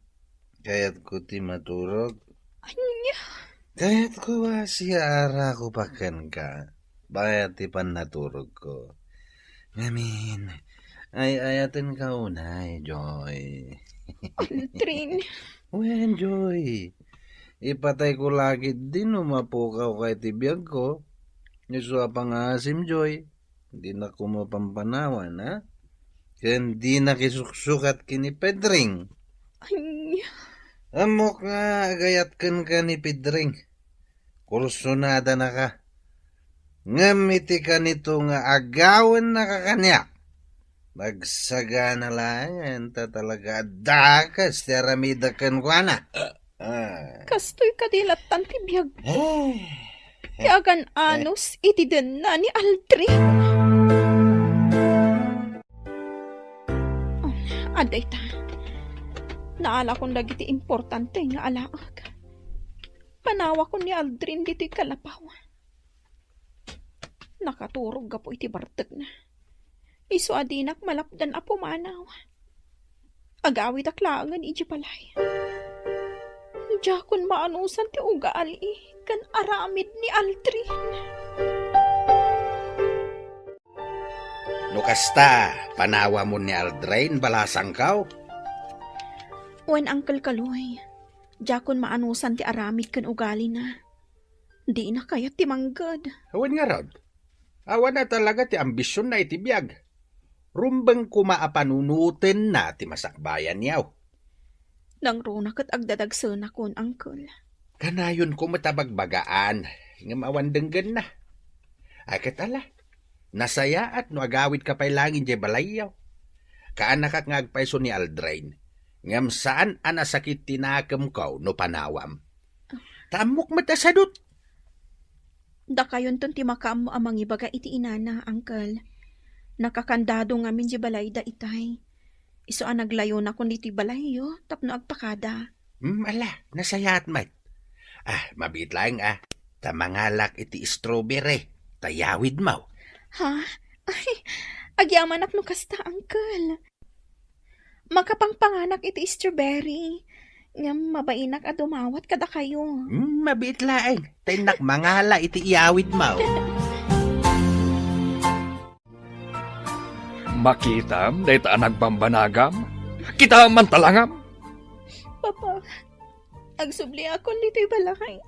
Kayatko ti maturog. Ania? Kayatko a siaarako pa kenka. Bayat ti pannaturogko. Ngamin, ay-ayatenka unay, Joy. Aldrin. Wen, Joy. Ipatayko la ketdi no mapukawka iti biagko. Isu a pangngaasim, Joy. Dinak mapampanawan, ha? Ken dinak isuksukat ken ni Pedring. Ania? Ammok nga agayat kenka ni Pedring. Kursonadanaka. Ngem iti kanito nga agawennaka kaniak, magsagana laengen ta talaga a dakes ti aramidek kenkuana. Ah. Kastoy kadi lattan ti biag. Eh. Ti agan-anos iti denna ni Aldrin. Adda ita. Naalakon dagiti importante nga alaek. Panawakon ni Aldrin ditoy kalapaw. Nakaturog gapu iti bartekna. Isu a dinak malapdan a pumanaw. Agawidak laengen idiay balay. Diakon maanusan ti ugali ken aramid ni Aldrin. No kasta, panawamon ni Aldrin, balasangkaw? Wen, Uncle Kaloy, diakon maanusan ti aramid ken ugalina. Dina kayat ti mangged. Wen ngarud, awan a talaga ti ambisionna iti biag. Rumbeng koma a panunotenna ti masakbayan, yaw. Nangruna ket agdadagsenakon, Uncle. Kanayonko met a bagbagaan, ngem awan denggenna. Ay, ket ala, nasayaat no agawidka pay laeng idiay balay, yaw. Kaanakak nga agpayso ni Aldrin, ngem saan a nasakit ti nakemko no panawam. Ta ammok met a sadut. Dakayonton ti makaammo a mangibaga iti inana, Uncle. Nakakandado ngamin di balayda itay. Isu a naglayonakon ditoy balayyo tapno agpakada. Hmm, ala, nasayaat met. Ah, mabiit laeng, ah. Ta mangalak iti strawberry. Ta yawidmo. Ha? Ay, agyamanak no kasta, Uncle. Makapangpanganak iti strawberry. Ngem mabainak a dumawat kadakayo. Hmm, mabiit laeng. Ta innak mangala iti iyawidmo. Makitam dayta a nagbambanagam? Kitaem man ta langam. Papa, agsubliakon ditoy balay.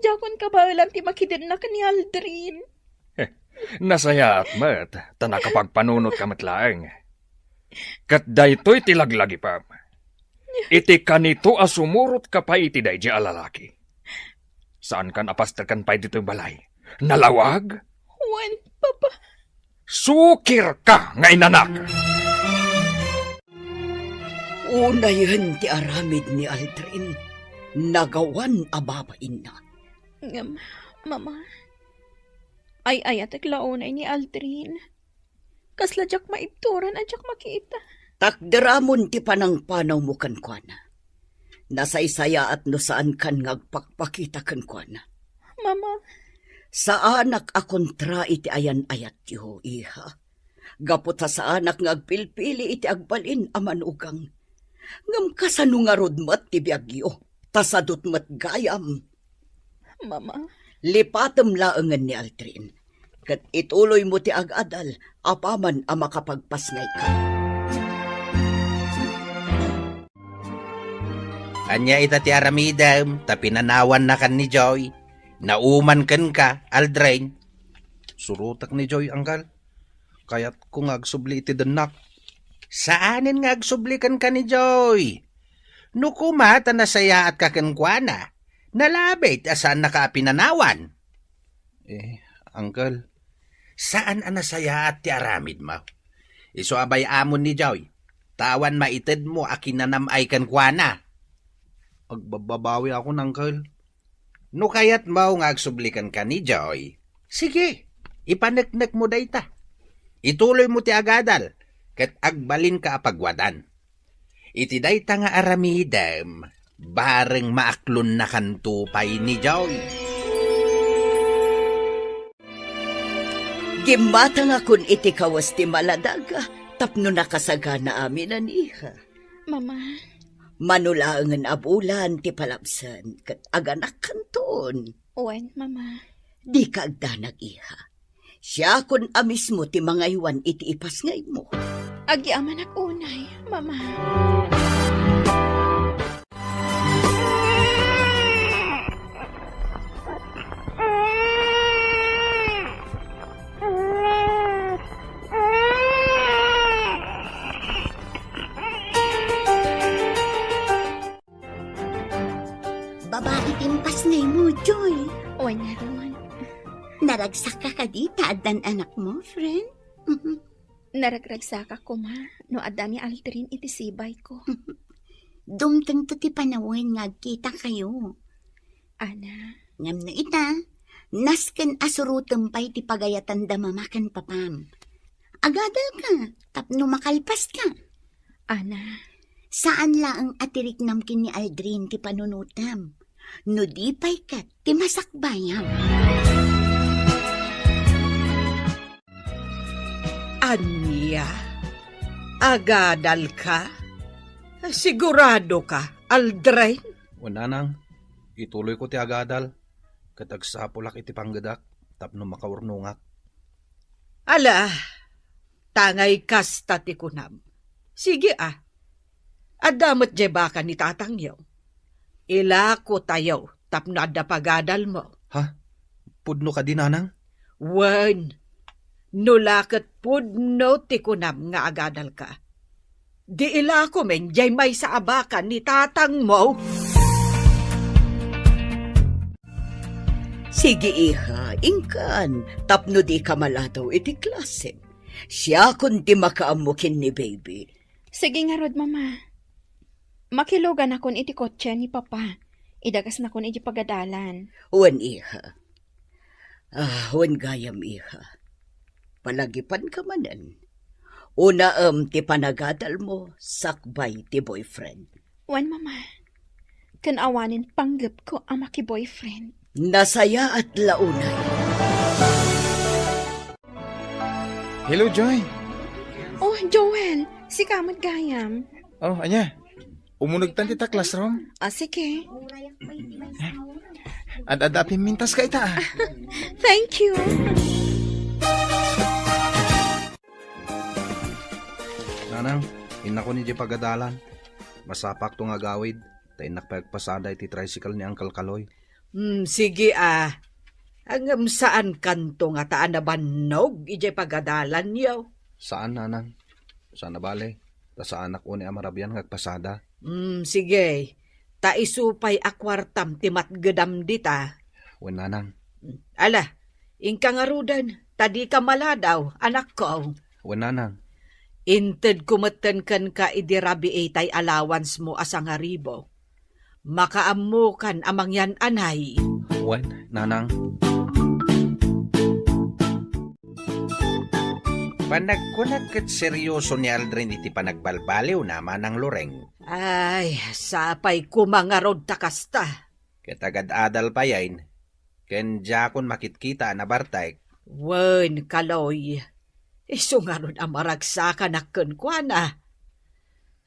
Diakon kabaelan ti makidennak ni Aldrin. Nasayaat met, ta nakapagpanunotka met laeng. Ket daytoy ti laglagipem. Iti kanito a sumurotka pay iti daydi a lalaki. Saankan a pasteken pay ditoy balay. Nalawag? Wen, Papa. Sukirka nga inanak! Unayen ti aramid ni Aldrin, nagawan a babainna. Ngem, Mama, ay-ayatek la unay ni Aldrin. Kasla diak maibturan a diak makita. Takderamon ti panangpanawmo kenkuana. Nasaysayaat no saankan nga agpakpakita kenkuana. Mama. Saanak a kontra iti ayan-ayatyo, iha. Gapu ta saanak nga agpilpili iti agbalin a manugang. Ngem kasano ngarud met ti biagyo? ta sadut met gayam. Mama. Lipatem laengen ni Aldrin, ket ituloymo ti agadal apaman a makapagpasngayka. Ania ita ti aramidem ta pinanawannakan ni Joy? Nauman kenka, Aldrin? Surotek ni Joy, Anggal. Kayatko nga agsubli iti dennak. Saanen nga agsubli kenka ni Joy. No koma ta nasayaatka kenkuana, nalabit a saannaka a pinanawan. Eh, Uncle. Saan a nasayaat ti aramidmo. Isu a bay-amon ni Joy, ta awan maitedmo a kinanam-ay kenkuana. Agbabbabawi ako, Uncle. No kayatmo nga agsubli kenka ni Joy, sige, ipaneknekmo dayta. Ituloymo ti agadal, ket agbalinka a pagwadan. Iti dayta nga aramidem, bareng maaklonnakanto pay ni Joy. Gimmatangakon iti kawes ti maladag tapno nakasagana amin, iha. Mama. Mano laengen a bulan ti palabsen ket aganakkanton. Wen, Mama. Dika agdanag, iha. Siakon a mismo ti mangaywan iti ipasngaymo. Agyamanak unay, Mama. Babai ti impasngaymo, Joy. Wen ngarud. Naragsakka kadi ta addan anakmo, friend? Naragragsakak koma no adda ni Aldrin iti sibayko. Dumtengto ti panawen nga agkitakayo. Ana. Ngem no ita, nasken a surotem pay ti pagayatanda mama ken papam. Agadalka tapno makalpaska. Ana. Saan laeng a tiriknam ken ni Aldrin ti panunotam. No di pay ket ti masakbayam. Ania? Agadalka? Siguradoka, Aldrin? Wen, Nanang, ituloyko ti agadal, ket agsapulak iti panggedak tapno makaurnongak. Ala, tangay kasta ti kunam. Sige a. Adda met diay baka ni tatangyo. Ilakotayo tapno adda pagadalmo. Ha? Pudno kadi, Nanang? Wen, no la ket pudno ti kunam nga agadalka, di ilakomen diay maysa a baka ni tatangmo. Sige, iha, inkan, tapno dika maladaw iti klasem. Siakon ti makaammo ken ni baby. Sige ngarud, Mama. Makiluganakon iti kotse ni Papa. Idagasnakon iti pagadalan. Wen, iha. Ah, wen gayam, iha. Palagipanka manen. Unaem ti panagadalmo sakbay ti boyfriend. Wen, Mama. Ken awanen panggepko a maki-boyfriend. Nasayaat la unay. Hello, Joy. Oh, Joel. Sika met gayam. Oh, ania? Umunegtan ti ta classroom? Ah, sige. Ad-adda a pimmintaska ita, ah. Thank you. Nanang, innakon idiay pagadalan. Masapakto nga agawid, ta innak pay agpasada iti tricycle ni Uncle Kaloy. Hmm, sige, ah. Ngem saankanto ngata a nabannog idiay pagadalanyo? Saan, Nanang. Saan a bale, ta saanak unay a marabian nga agpasada. Hmm, sige. Ta isu pay a kuartam ti matgedam dita. Wen, Nanang. Ala, inka ngaruden, ta dika maladaw, anakko. Wen, Nanang. Intedko metten kenka idi rabii tay allowance mo a sangaribu. Makaammokan a mangyan-anay. Wen, Nanang. Panagkunak ket serioso ni Aldrin iti panagbalbaliwna, Manang Loreng. Ay, sapay koma ngarud ta kasta. Ket agad-adal payen, ken diakon makitkita a nabartek. Wen, Kaloy, isu ngarud a maragsakanak kenkuana.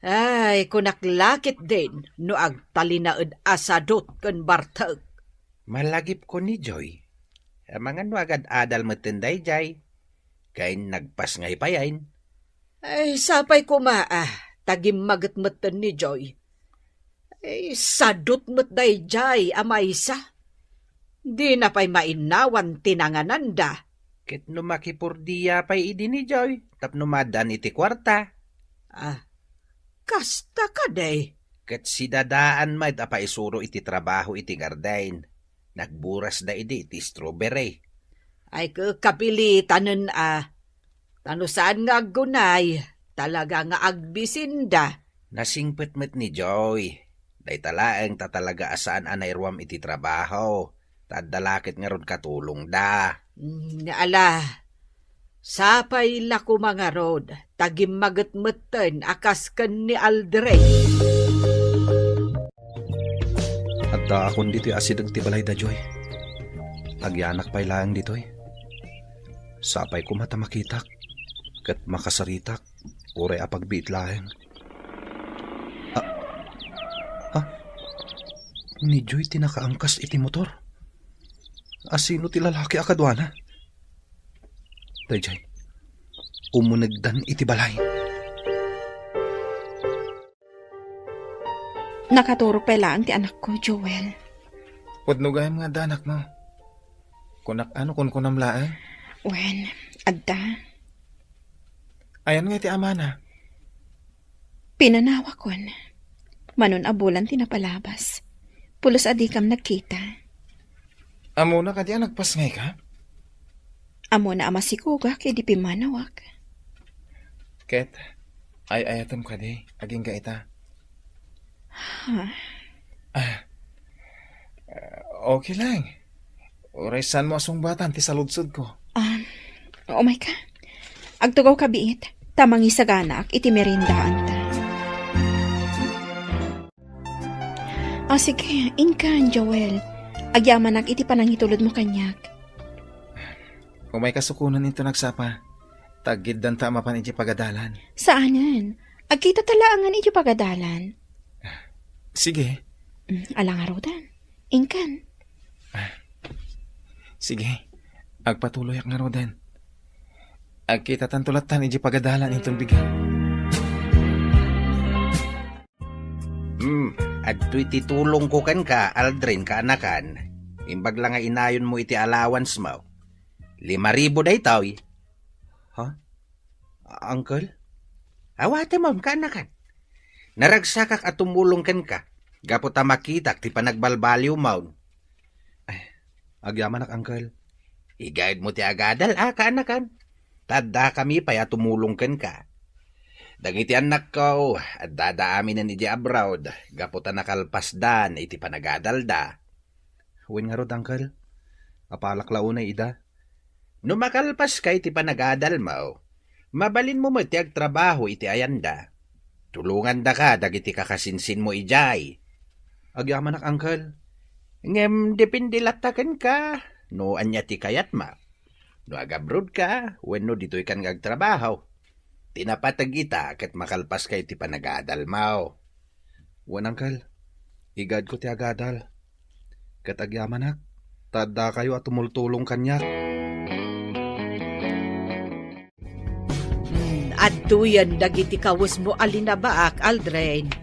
Ay, kunak la ketdin no agtalinaed a sadut ken bartek. Malagipko ni Joy. Amangan no agad-adal metten daydiay. Ken nagpasngay payen. Ay, sapay koma a, ta gimmaget metten ni Joy. Ay, sadut met daydiay a maysa. Dina pay mainnawan ti nangananda. Ket no makipurdia pay idi ni Joy, tapno maaddaan iti kuarta. Ah, kasta kadi? Ket si Dadaan met a paisuro iti trabaho iti garden. Nagburasda idi iti strawberry. Ay, ke-, kapilitanen a. Ta no saan nga aggunay, talaga nga agbisinda. Nasingpet met ni Joy. Dayta laeng ta talaga a saan a nairuam iti trabaho. Ta adda la ket ngarud katulongda. Mm, ala, sapay la koma ngarud, ta gimmaget metten a kas ken ni Aldrin. Addaakon ditoy asideg ti balayda, Joy. Agyanak pay laeng ditoy. Sapay koma ta makitak, ket makasaritak, uray a pagbiit laeng. Ah, ha? Ni Joy ti nakaangkas iti motor? Asino ti lalaki a kaduana? Daydiay, umunegdan iti balay. Nakaturog pay laeng ti anakko, Joel. Pudno gayam nga adda anakmo. Kunak, ano kunkunam laeng? Wen, adda. Ayan nga iti amana? Pinanawakon. Manon a bulan ti napalabas. Pulos a dikam nagkita. Ammona kadi a nagpasngayka? Ammona a masikogak idi pimmanawak. Ket, ay-ayatem kadi, agingga ita. Ha? Ah, okay lang. Uray saanmo a sungbatan ti saludsodko. Ah, umayka. Agtugawka biit, ta mangisaganaak iti meriendaanta. Ah, sige, inkan, Joel. Agyamanak iti panangitulodmo kaniak. Umayka sukonen inton agsapa. Ta aggiddanta a mapan idiay pagadalan. Saanen. Agkitata laengen idiay pagadalan. Sige. Mm, ala ngaruden. Inkan. Ah, sige. Agpatuloyak ngaruden. Agkitatanto lattan idiay pagadalan inton bigat. Hmm, adtoy ti tulongko kenka, Aldrin, kaanakan. Imbag la nga inayonmo iti allowance mo. Lima ribu daytoy. Ha? Uncle? Awatem, kaanakan. Naragsakak a tumulong kenka, gapu ta makitak ti panagbalbaliwmo. Ay, agyamanak, Uncle. Igayadmo ti agadal, a, kaanakan. Ta addakami pay a tumulong kenka. Dagiti annakko, addada aminen idiay abroad, gapu ta nakalpasdan iti panagadalda. Wen ngarud, Uncle. Apalak la unay ida. No makalpaska iti panagadalmo, mabalinmo met ti agtrabaho iti ayanda. Tulongandaka dagiti kakasinsinmo idiay. Agyamanak, Uncle. Ngem depende latta kenka no ania ti kayatmo. No agabrodka wenno ditoykan nga agtrabaho. Ti napateg ita ket makalpaska iti panagadalmo. Wen, Uncle. Igayadko ti agadal. Ket agyamanak, ta addakayo a tumultulong kaniak. Hmm, adtoyen dagiti kawesmo a linabaak, Aldrin.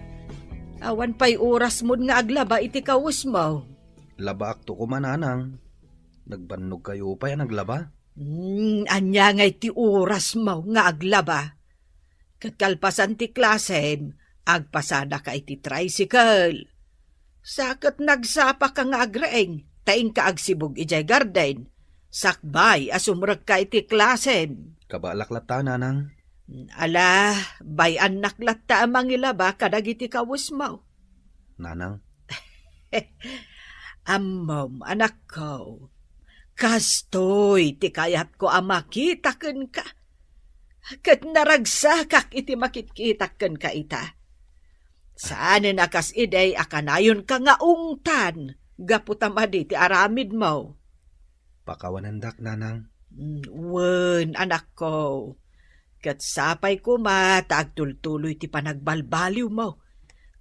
Awan pay orasmon nga aglaba iti kawesmo. Labaakto koma, Nanang. Nagbannogkayo pay a naglaba? Hmm, ania ngay ti orasmo nga aglaba? Ket kalpasan ti klasem, agpasadaka iti tricycle. Sa ket nagsapaka nga agreng, ta inka agsibug idiay garden, sakbay a sumrekka iti klasem. Kabaelak latta, Nanang. Ala, bay-annak latta a mangilaba kadagiti kawesmo. Nanang. Ammom, anakko, kastoy ti kayatko a makita kenka. Ket naragsakak iti makitkitak kenka ita. Saanen a kas idi a kanayonka nga ungtan gapu ta madi ti aramidmo. Pakawanendak, Nanang. Mm, wen, anakko. Ket sapay koma ta agtultuloy ti panagbalbaliwmo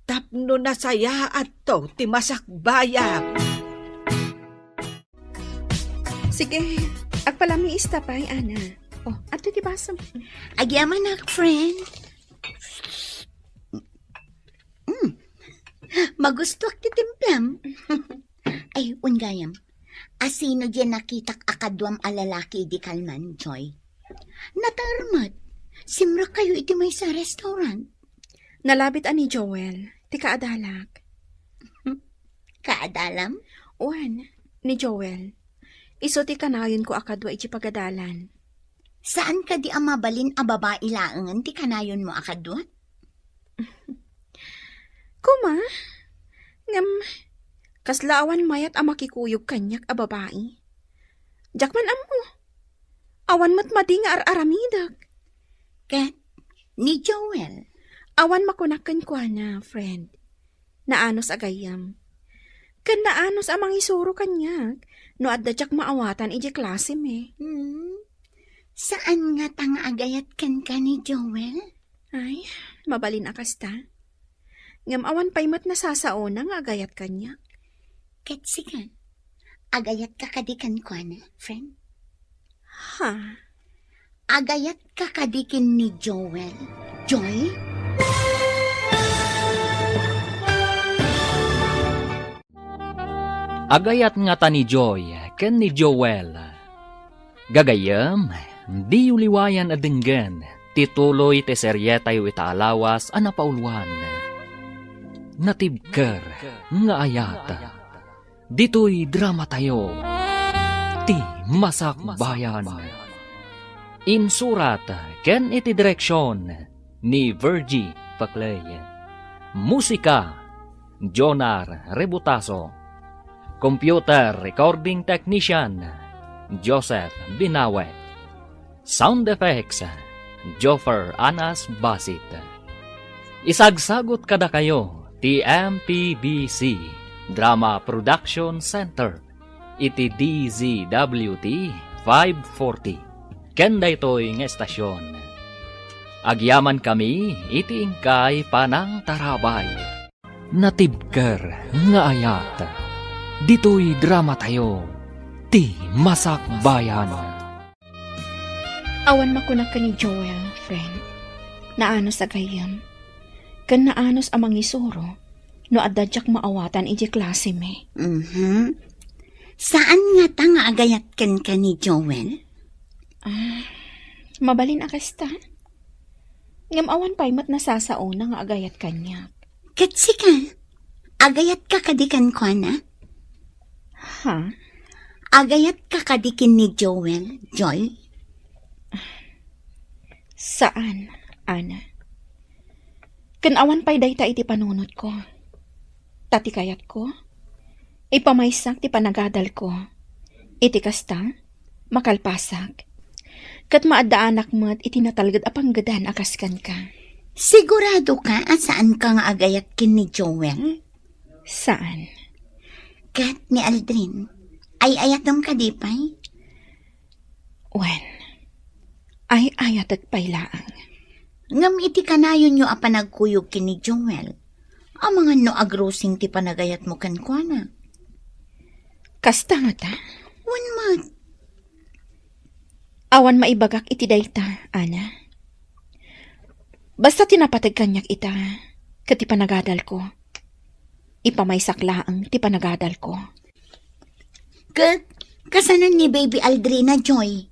tapno nasayaatto ti masakbayam. Sige, agpalamiista pay, Ana. Oh, adto ti basom. Agyamanak, friend. Mm. Magustuak ti timpiam. Ay, wen gayam. Asino diay nakitak a kaduam a lalaki idi kalman, Joy? Nater met. Simrekkayo iti maysa a restaurant. Nalabit a ni Joel, ti kaadalak. Kaadalam? Wen, ni Joel. Isu ti kanayonko a kadua iti pagadalan. Saan kadi a mabalin a babai laengen ti kanayonmo a kadua? Koma, ngem kasla awan mayat a makikuyog kaniak a babai. Diak man ammo. Awan met madi nga ar-aramidek. Ket ni Joel? Awan makunak kenkuana, friend. Naanus a gayyem. Ken naanus a mangisuro kaniak no adda diak maawatan idiay klasem. Hmm? Saan ngata nga agayat kenka ni Joel? Ay, mabalin a kasta. Ngem awan pay met nasasaona nga agayat kaniak. Ket sika, agayatka kadi kenkuana, friend? Ha? Agayatka kadi ken ni Joel, Joy? Agayat ngata ni Joy ken ni Joel. Gagayyem, diyo liwayan a denggen ti tuloy ti serietayo ita a lawas a napauluan. Natibker nga ayat. Ditoy dramatayo, Ti Masakbayan. Insurat ken iti direksion ni Virgie Paclay. Musika, Jonar Rebutaso. Computer Recording Technician, Joseph Binawe. Sound effects, Joffer Anas Basit. Isagsagut kadakayo ti M P B C Drama Production Center iti D Z W T five forty. Ken daytoy nga estasyon, agyamankami iti inkay panangtarabay. Natibker nga ayat. Ditoy dramatayo, Ti Masakbayan. Awan makunak ken ni Joel, friend. Naanus a gayyem. Ken naanus a mangisuro no adda diak maawatan idiay klasem. Mhm. Saan ngata nga agayat kenka ni Joel? Ah, mabalin a kasta. Ngem awan pay met nasasaona nga agayat kaniak. Ket sika, agayatka kadi kenkuana? Ha? Agayatka kadi ken ni Joel, Joy? Saan, Ana. Ken awan pay dayta iti panunotko. Ta ti kayatko, ipamaysak ti panagadalko. Iti kasta, makalpasak. Ket maaddaanak met iti natalged a panggedan a kas kenka. Siguradoka a saanka nga agayat ken ni Joel? Saan. Ket ni Aldrin, ay-ayatem kadi pay? Wen, ay-ayatek pay laeng. Ngem iti kanayonyo a panagkuyog ken ni Joel, amangan no agrusing ti panagayatmo kenkuana. Kasta ngata? Wen met. Awan maibagak iti dayta, Ana. Basta ti napateg kaniak ita, ket ti panagadalko. Ipamaysak laeng ti panagadalko. Ket, kasano ni Baby Aldrin a, Joy?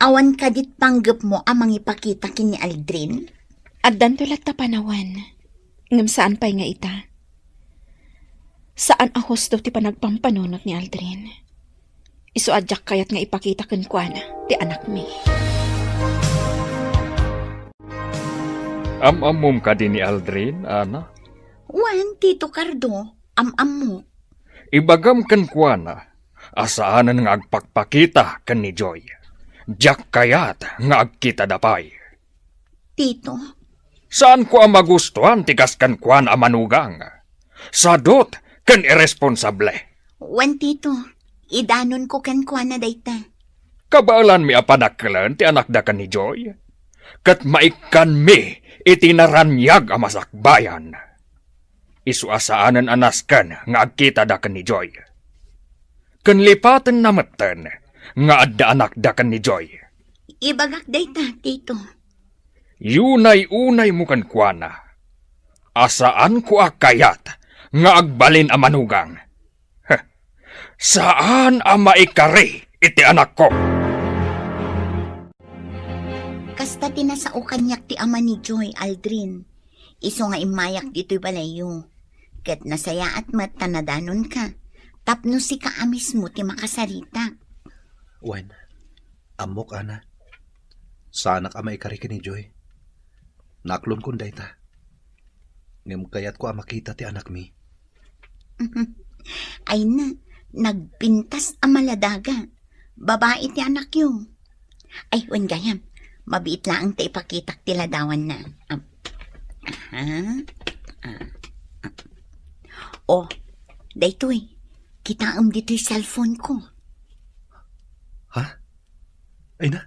Awan kadit panggepmo a mangipakita ken ni Aldrin? Addanto latta panawen, ngem saan pay nga ita. Saan a husto ti panagpampanunot ni Aldrin. Isu a diak kayat nga ipakita kenkuana ti anakmi. Am-ammom kadi ni Aldrin, Ana? Wen, Tito Cardo, am-ammok. Ibagam kenkuana a saanen nga agpakpakita ken ni Joy. Diak kayat nga agkitada pay. Tito? Saanko a magustuan ti kas kenkuana a manugang. Sadut ken irresponsable. Wen, Tito, idanonko kenkuana dayta. Kabaelanmi a panakkilen ti anakda ken ni Joy. ket maikkanmi iti naraniag a masakbayan. Isu a saanen a nasken nga agkitada ken ni Joy. Ken lipatenna metten nga adda anakda ken ni Joy. Ibagak dayta, Tito. Yunay-unaymo kenkuana a saanko a kayat nga agbalin a manugang. Heh, saan a maikari iti anakko. Kasta ti nasao kaniak ti ama ni Joy, Aldrin. Isu nga immayak ditoy balayyo. Ket nasayaat met ta nadanonka, tapno sika a mismo ti makasarita. Wen, ammok, Ana. Saanak a maikari ken ni Joy. Naklonkon dayta. Ngem kayatko a makita ti anakmi. Ay na, nagpintas a maladaga. Babai ti anakyo. Ay, wen gayam, mabiit laeng ta ipakitak ti ladawanna. Am, aha. Ah, ah. Oh, daytoy. Kitaem ditoy cellphone ko. Ha? Ay na,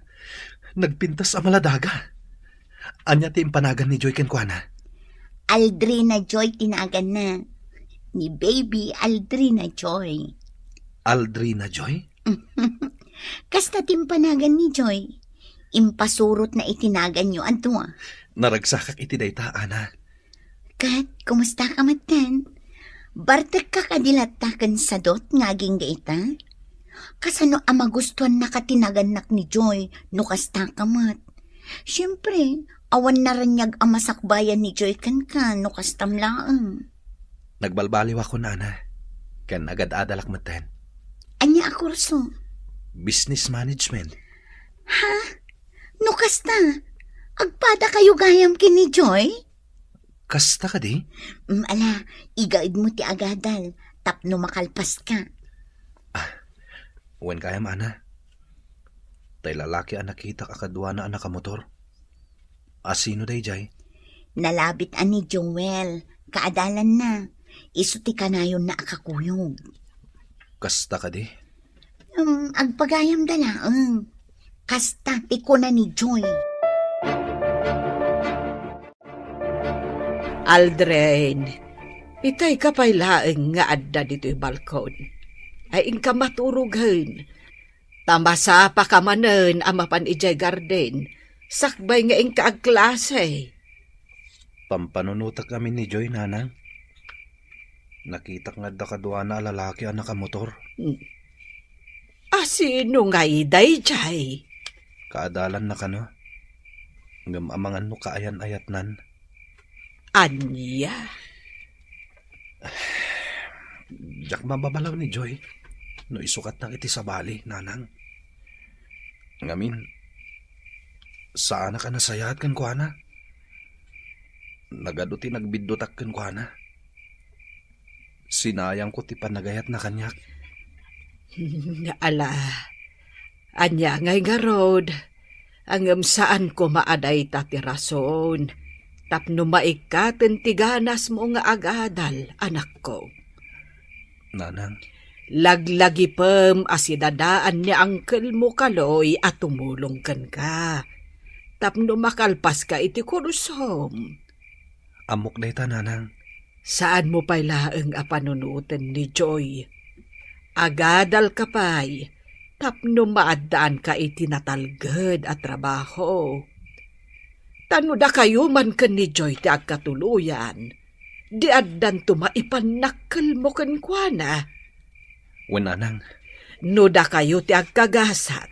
nagpintas a maladaga. Ania ti impanagan ni Joy kenkuana? Aldrina Joy ti naganna. Ni Baby Aldrina Joy. Aldrina Joy? Kasta ti impanagan ni Joy. Impasurotna iti naganyo a dua. Naragsakak iti dayta, Ana. Ket, kumusta ka metten? Bartekka kadi latta ken sadot nga agingga ita? Kasano a magustuannaka ti nagannak ni Joy no kasta ka met? Siempre, awan naraniag a masakbayan ni Joy kenka no kastam laeng. Nagbalbaliwakon, Ana, ken agad-adalak metten. Ania a kurso? Business management. Ha? No kasta, agpada kayo gayam ken ni Joy? Kasta kadi? Mm, ala, igaedmo ti agadal tapno makalpaska. Ah, wen gayam, Ana. Tay lalaki a nakitak a kaduana a nakamotor. A sino daydiay? Nalabit a ni Joel, kaadalanna. Isu ti kanayonna a kakuyog. Kasta kadi? Um, agpagayamda laeng. Kasta ti kuna ni Joy. Aldrin, itay ka pay laeng nga adda ditoy balkon. Ay inka maturogen. Ta masapaka manen a mapan idiay garden, sakbay nga inka agklase. Pampanunotak amin ni Joy, Nanang. Nakitak nga adda kaduana a lalaki a nakamotor. Hmm. A sino ngay daydiay? Kaadalanna kano. Ngem amangan no kaayan-ayatnan. Ania? Diak mababalaw ni Joy no isukatnak iti sabali, Nanang. Ngamin, saanak a nasayaat kenkuana. Nagadu ti nagbiddutak kenkuana. Sinayangko ti panagayatna kaniak. Ala, ania ngay ngarud? Ngem saan koma a dayta ti rason tapno maikkaten ti ganasmo nga agadal, anakko. Nanang. Laglagipem a sidadaan ni angkelmo Kaloy a tumulong kenka tapno makalpaska iti kursom. Ammok dayta, Nanang. Saanmo pay laeng a panunoten ni Joy. Agadalka pay tapno maaddaanka iti natalged a trabaho. Ta no dakayo man ken ni Joy ti agkatuloyan, di addanto maipannakkelmo kenkuana. Wen, Nanang. No dakayo ti agkagasat,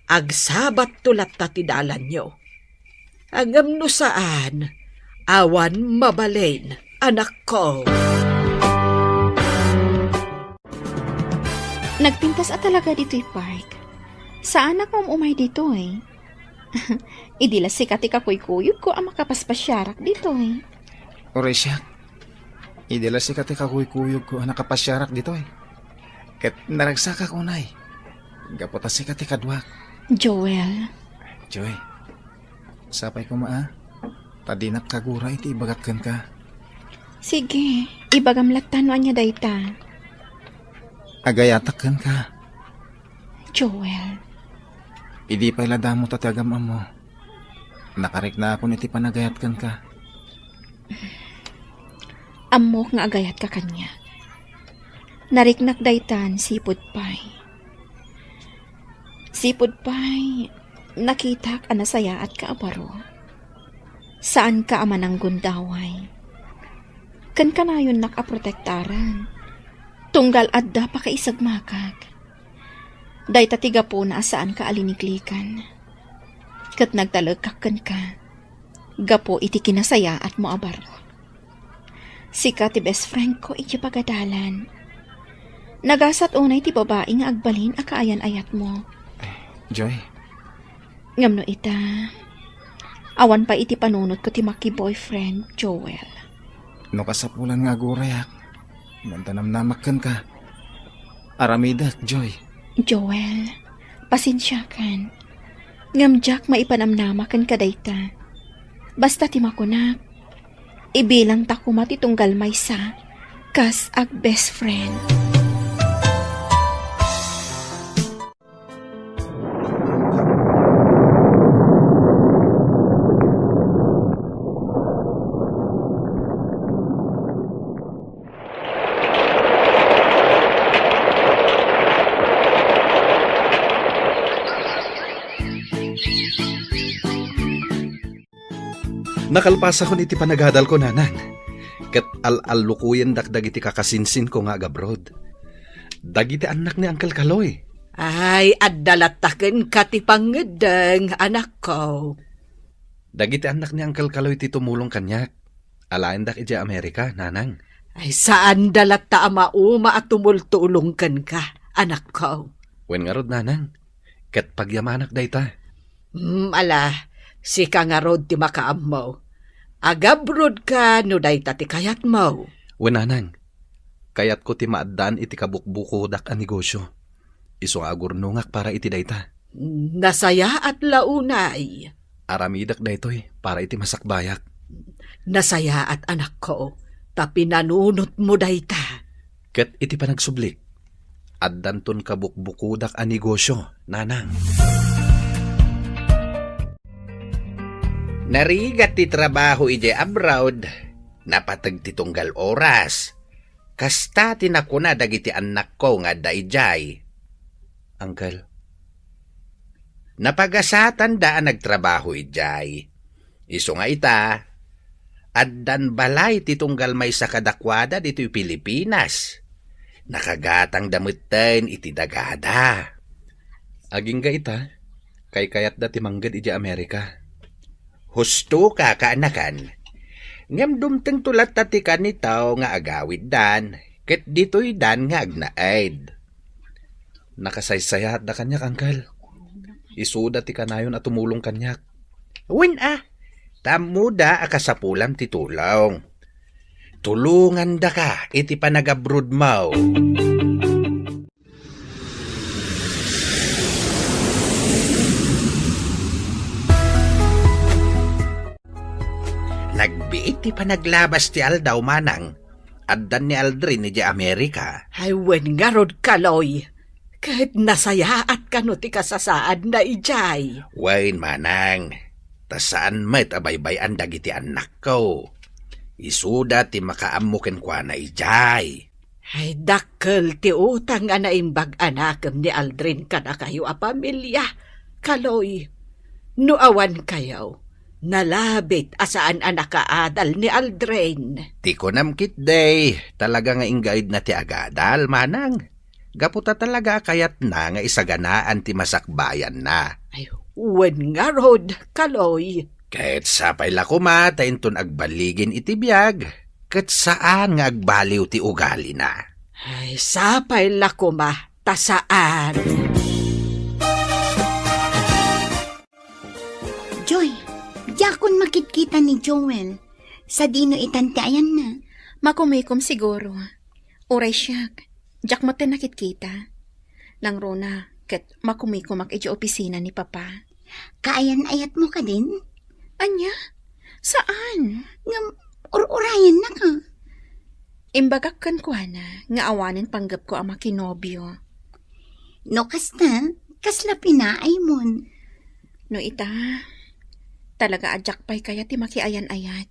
agsabatto latta ti dalanyo. Ngem no saan, awan mabalin, anakko. Nagpintas a talaga ditoy park. Saanak nga um-umay ditoy. Idi la sika ti kakuykuyogko a makapaspasiarak ditoy. Uray siak. Idi la sika ti kakuykuyogko a nakapasiarak ditoy. Ket naragsakak unay. Gapu ta sika ti kaduak. Joel. Joy. Sapay koma, a. Ta dinak kagura iti ibagak kenka. Sige, ibagam latta no ania dayta. Agayatak kenka. Joel. Idi pay la damo ta ti agam-ammo. Nakariknakon iti panagayat kenka. Ammok nga agayatka kaniak. Nariknak daytan sipud pay. Sipud pay, nakitak a nasayaatka a baro. Saanka a mananggundaway. Ken kanayonnak a protektaran. Tunggal adda pakaisagmakak. Dayta ti gapuna a saanka a liniklikan. Ket nagtalekak kenka. Gapu iti kinasayaatmo a baro. Sika ti best friend ko iti pagadalan. Nagasat unay ti babai nga agbalin a kaayan-ayatmo. Joy. Ngem no ita, awan pay iti panunotko ti maki-boyfriend, Joel. No kasapulan nga agurayak, mantanamnamak kenka. Aramidek, Joy. Joel, pasensiakan. Ngem diak maipanamnama kenka dayta. Basta ti makunak, ibilangta koma ti tunggal maysa kas ag-best friend. Nakalpasakon iti panagadalko, nanang, ket al-allukoyendak dagiti kakasinsinko nga agabroad. Dagiti annak ni Uncle Kaloy. Ay, adda latta kenka ti pangngeddeng, anakko. Dagiti annak ni Uncle Kaloy ti tumulong kaniak. Alaendak idiay Amerika, nanang. Ay, saanda latta a mauma a tumultulong kenka, anakko. Wen ngarud, nanang, ket pagyamanak dayta. Hmm, ala, sika ngarud ti makaammo. Agabrodka no dayta ti kayatmo. Wen, nanang, kayatko ti maaddaan iti kabukbukodak a negosio. Isu nga agurnongak para iti dayta. Nasayaat la unay. Aramidek daytoy para iti masakbayak. Nasayaat, anakko, ta pinanunotmo dayta. Ket iti panagsublik, addanton kabukbukodak a negosio, nanang. Narigat ti trabaho idiay abroad, napateg ti tunggal oras. Kasta ti nakuna dagiti annakko nga adda idiay. Uncle. Napagasatanda a nagtrabaho idiay. Isu nga ita, addan balay ti tunggal maysa kadakuada ditoy Pilipinas. Nakagatangda metten iti dagada. Agingga ita, kaykayatda ti mangged idiay Amerika. Husto ka, kaanakan. Ngem dumtengto latta ti kanitaw nga agawiddan, ket ditoydan nga agnaed. Nakasaysayaatda kaniak, Uncle. Isuda ti kanayon a tumulong kaniak. Wen a, ta ammoda a kasapulam ti tulong. Tulongandaka iti panagabrodmo. Nagbiit ti panaglabas ti aldaw, manang. Addan ni Aldrin idiay Amerika. Ay, wen ngarud, Kaloy. Ket nasayaat kano ti kasasaadna idiay. Wen, manang. Ta saan met a baybay-an dagiti annakko. Isuda ti makaammo kenkuana idiay. Ay, dakkel ti utang a naimbag a nakem ni Aldrin kadakayo a pamilia, Kaloy. No awankayo, nalabit a saan a nakaadal ni Aldrin. Ti kunam ketdi, talaga nga inggaidna ti agadal, manang. Gapu ta talaga a kayatna nga isaganaan ti masakbayanna. Ay, wen ngarud, Kaloy. Ket sapay la koma ta inton agballigin iti biag, ket saan nga agbaliw ti ugalina. Ay, sapay la koma ta saan. Joy, diakon makitkita ni Joel. Sadino itan ti ayanna? Makumikom siguro. Uray siak, diak met ti nakitkita. Nangruna, ket makumikomak idiay opisina ni Papa. Kaayan-ayatmo kadin? Ania? Saan? Ngem ur-urayennaka. Imbagak kenkuana nga awanen panggepko a makinobio. No kasta, kasla pinaaymon. No ita, Talaga a diak pay kayat ti makiayan-ayat.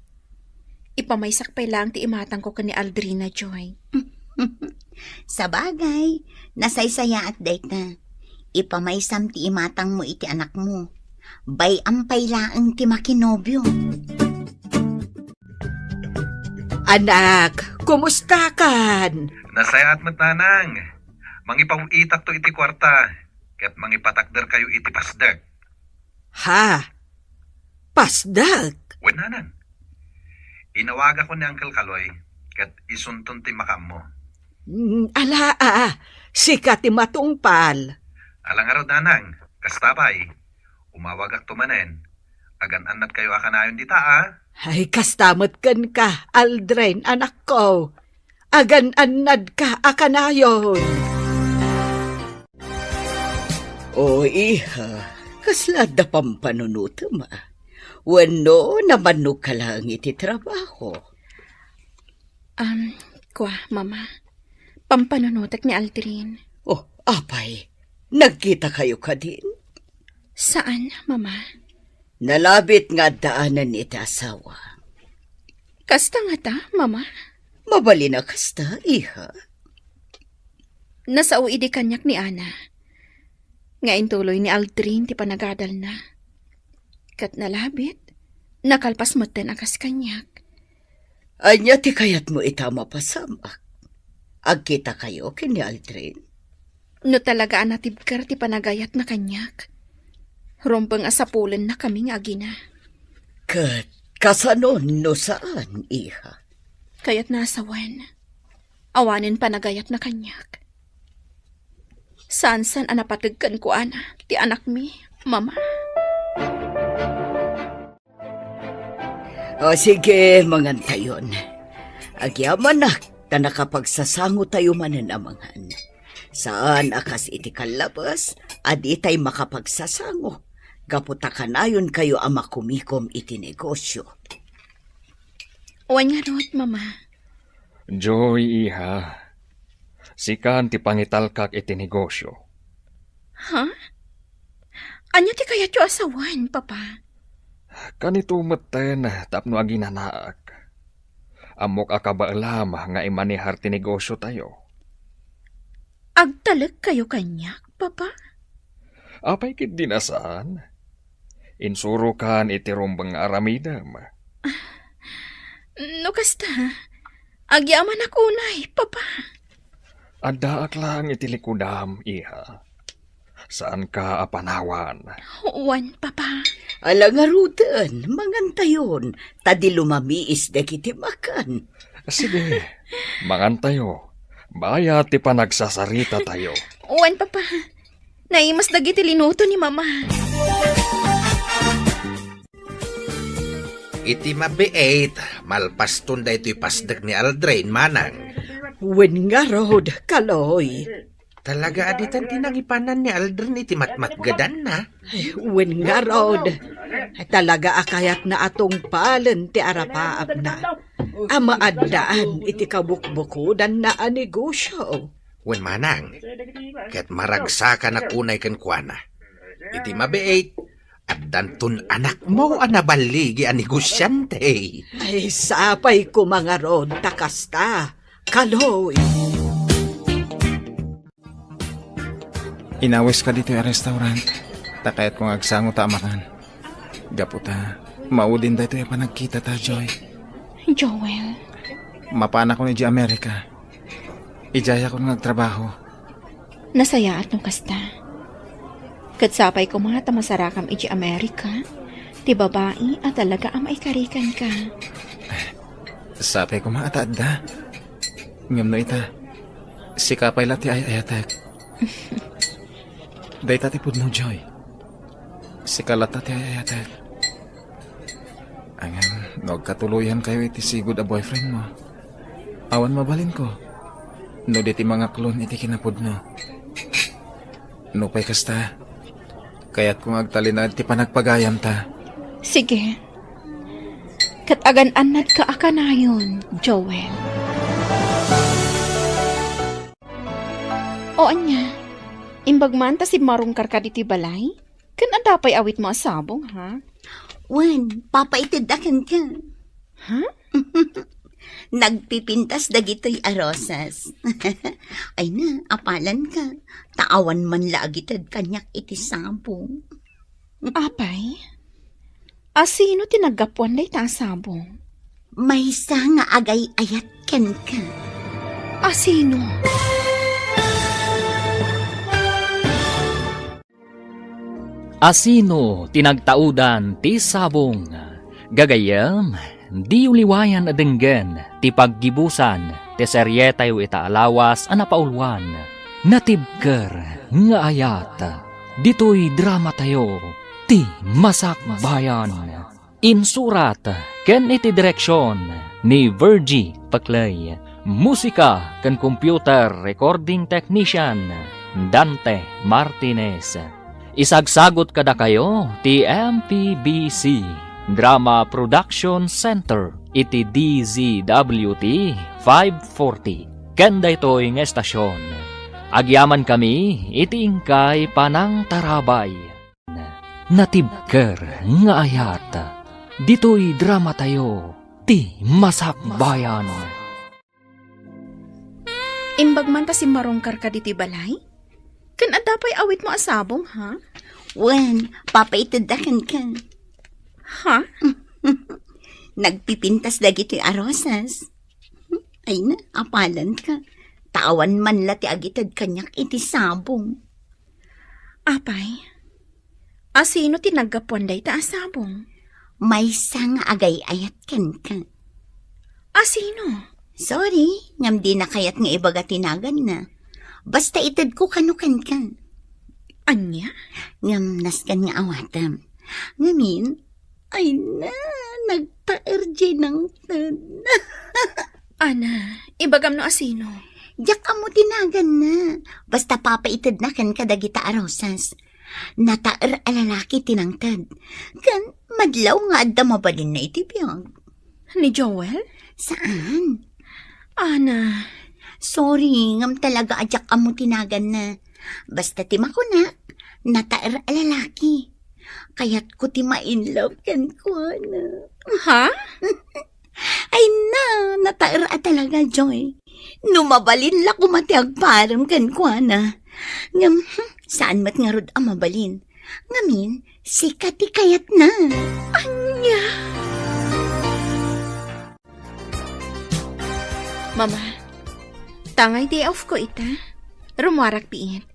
Ipamaysak pay laeng ti imatangko ken ni Aldrina, Joy. Sabagay, nasaysayaat dayta. Ipamaysam ti imatangmo iti anakmo. Bay-am pay laeng ti makinobio. Anak, kumustakan? Nasayaat met, nanang. Mangipaw-itakto iti kuarta, ket mangipatakderkayo iti pasdek. Ha? Pasdek? Wen, nanang. Inawagakon ni Uncle Kaloy, ket isunton ti makaammo. Mm, ala, a, sika ti matungpal. Ala ngarud, nanang, kasta pay. Umawagakto manen. Agan-annadkayo a kanayon dita, a? Ay, kasta met kenka, Aldrin, anakko. Agan-annadka a kanayon. O, iha, kasla adda pampanunotem, a? Wenno, namannogka laeng iti trabaho? Am, kua, Mama. Pampanunotek ni Aldrin. Oh, apay, nagkitakayo kadin? Saan, Mama. Nalabit nga addaanen iti asawa. Kasta ngata, Mama? Mabalin a kasta, iha. Nasao idi kaniak ni Ana nga intuloy ni Aldrin ti panagadalna. Ket nalabit, nakalpas metten a kas kaniak. Ania ti kayatmo ita a mapasamak? Agkitakayo ken ni Aldrin? No talaga a natibker ti panagayatna kaniak, rumbeng a sapulennakami nga agina. Ket kasanon no saan, iha? Kayatna a sawen, awanen panagayatna kaniak. Saansan a napateg kenkuana ti anakmi, Mama. O, sige, mangantayon. Agyamanak ta nakapagsasangotayo manen a mangan. Saan a kas iti kallabes a ditay makapagsasango gapu ta kanayonkayo a makumikom iti negosio. Wen ngarud, Mama. Joy, iha, sikan ti pangitalkak iti negosio. Ha? Ania ti kayatyo a sawen, Papa? Kanito metten tapno aginanaak. Ammok a kabaelam nga imanehar ti negosiotayo. Agtalekkayo kaniak, Papa? Apay ketdi a saan? Insurokan iti rumbeng nga aramidem. No kasta, agyamanak unay, Papa. Addaak laeng iti likudam, iha. Saanka a panawan. Wen, Papa. Ala ngaruden, mangantayon, ta di lumamiis dagiti makan. Sige, mangantayo. Bayat ti panagsasaritatayo. Wen, Papa. Naimas dagiti linuto ni Mama. Iti mabiit, malpaston daytoy pasdek ni Aldrin, manang. Wen ngarud, Kaloy. Talaga a ditan ti nangipanan ni Aldrin iti matmatgedanna? Ay, wen ngarud. Talaga a kayatna a tungpalen ti arapaapna a maaddaan iti kabukbukodanna a negosio. Wen manang, ket maragsakanak unay kenkuana. Iti mabiit, addanton anakmo a naballigi a negosiante. Ay, sapay koma ngarud ta kasta, Kaloy. Inawiska ditoy a restaurant, ta kayatko nga agsango ta a mangan. Gapu ta, maudin daytoy a panagkitata, Joy. Joel. Mapanakon idiay Amerika. Idiayakon nga agtrabaho. Nasayaat no kasta. Ket sapay koma ta masarakam idiay Amerika ti babai a talaga a maikarikanka. Sapay koma ta adda. Ngem no ita, sika pay la ti ay-ayatek. Dayta ti pudno, Joy. Sika latta ti ay-ayatek. Ngem no agkatuloyankayo iti sigud a boyfriendmo, awan mabalinko no di ti mangaklon iti kinapudno. Nupay kasta, kayatko nga agtalinaed ti panagpagayamta. Sige. Ket agan-annadka a kanayon, Joel. O ania, imbag man ta simmarungkarka ditoy balay? Ken adda pay awitmo a sabong, ha? Wen, papaitedda kenka. Ha? Nagpipintas dagitoy a rosas. Ay na, apalanka. Ta awan man la agited kaniak iti sabong. Apay, asino ti naggapuan dayta a sabong? Maysa nga agay-ayat kenka. Asino? Asino ti nagtaudan ti sabong? Gagayyem, diyo liwayan a denggen ti paggibusan ti serietayo ita a lawas a napauluan, Natibker nga Ayat, ditoy dramatayo, Ti Masakbayan. Insurat ken iti direksion ni Virgie Peclay. Musika ken computer recording technician, Dante Martinez. Isagsagut kadakayo ti M P B C Drama Production Center iti D Z W T five forty. Ken daytoy nga estasion, agyamankami iti inkay panangtarabay. Natibker nga Ayat, ditoy dramatayo, Ti Masakbayan. Imbag man ta simmarungkarka ditoy balay? Ken adda pay awitmo a sabong, ha? Wen, papaitedda kenka. Ha? Nagpipintas dagitoy a rosas. Ay na, apalanka. Ta awan man la ti agited kaniak iti sabong. Apay, asino ti naggapuan dayta a sabong? Maysa nga agay-ayat kenka. Asino? Sorry, ngem dina kayat nga ibaga ti naganna. Basta itedko kano kenka. Ania? Ngem nasken nga awatem. Ngamin, ay na, nagtaer diay nangted. Ana, ibagam no asino. Diak ammo ti naganna. Basta papaited na kenka dagita a rosas. Nataer a lalaki ti nangted. Ken madlaw nga adda mabalinna iti biag. Ni Joel? Saan? Ana. Sorry, ngem talaga a diak ammo ti naganna. Basta ti makunak, nataer a lalaki. Kayatko ti ma-in love kenkuana. Ha? Ay na, nataer a talaga, Joy. No mabalin la koma ti agparem kenkuana. Ngem, hmm, saan met ngarud a mabalin. Ngamin, sika ti kayatna. Ania? Mama, tangay day off ko ita. Rummuarak biit.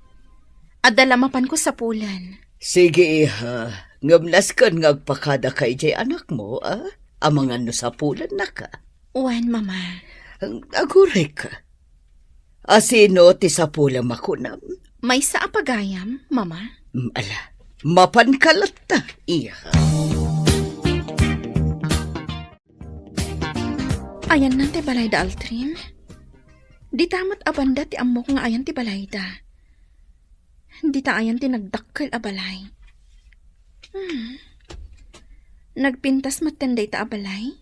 Adda la mapanko sapulen. Sige, iha. Ngem nasken nga agpakadaka idiay anakmo, a? Amangan no sapulennaka. Wen, Mama. Agurayka. Asino ti sapulem a kunam? Maysa a pagayam, Mama. Mm, ala, mapanka latta, iha. Ayanna ti balay da Aldrin. Dita met a banda ti ammok nga ayan ti balayda. Dita ayan ti nagdakkel a balay. Hmm. Nagpintas metten dayta a balay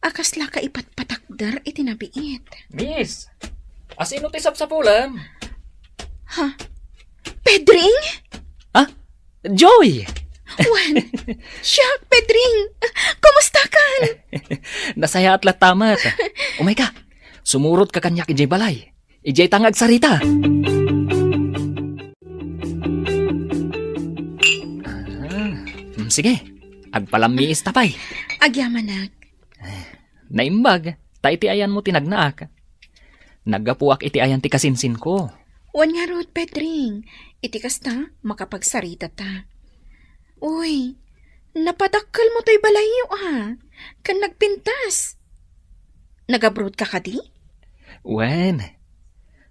a kasla kaipatpatakder iti nabiit. Miss, asino ti sapsapulem? Ha? Pedring? Ah? Joy! Wen, siak, Pedring. Kumustakan? Nasayaat latta met. Umayka, sumurotka kaniak idiay balay. Idiay ta nga agsarita. Ah, mm, sige, agpalammiista pay. Agyamanak. Naimbag, ta iti ayanmo ti nagnaak. Naggapuak iti ayan ti kasinsinko. Wen ngarud, Pedring, iti kasta, makapagsaritata. Uy, napadakkelmo toy balayyo, a, ken nagpintas. Nagabrodka kadi? Wen,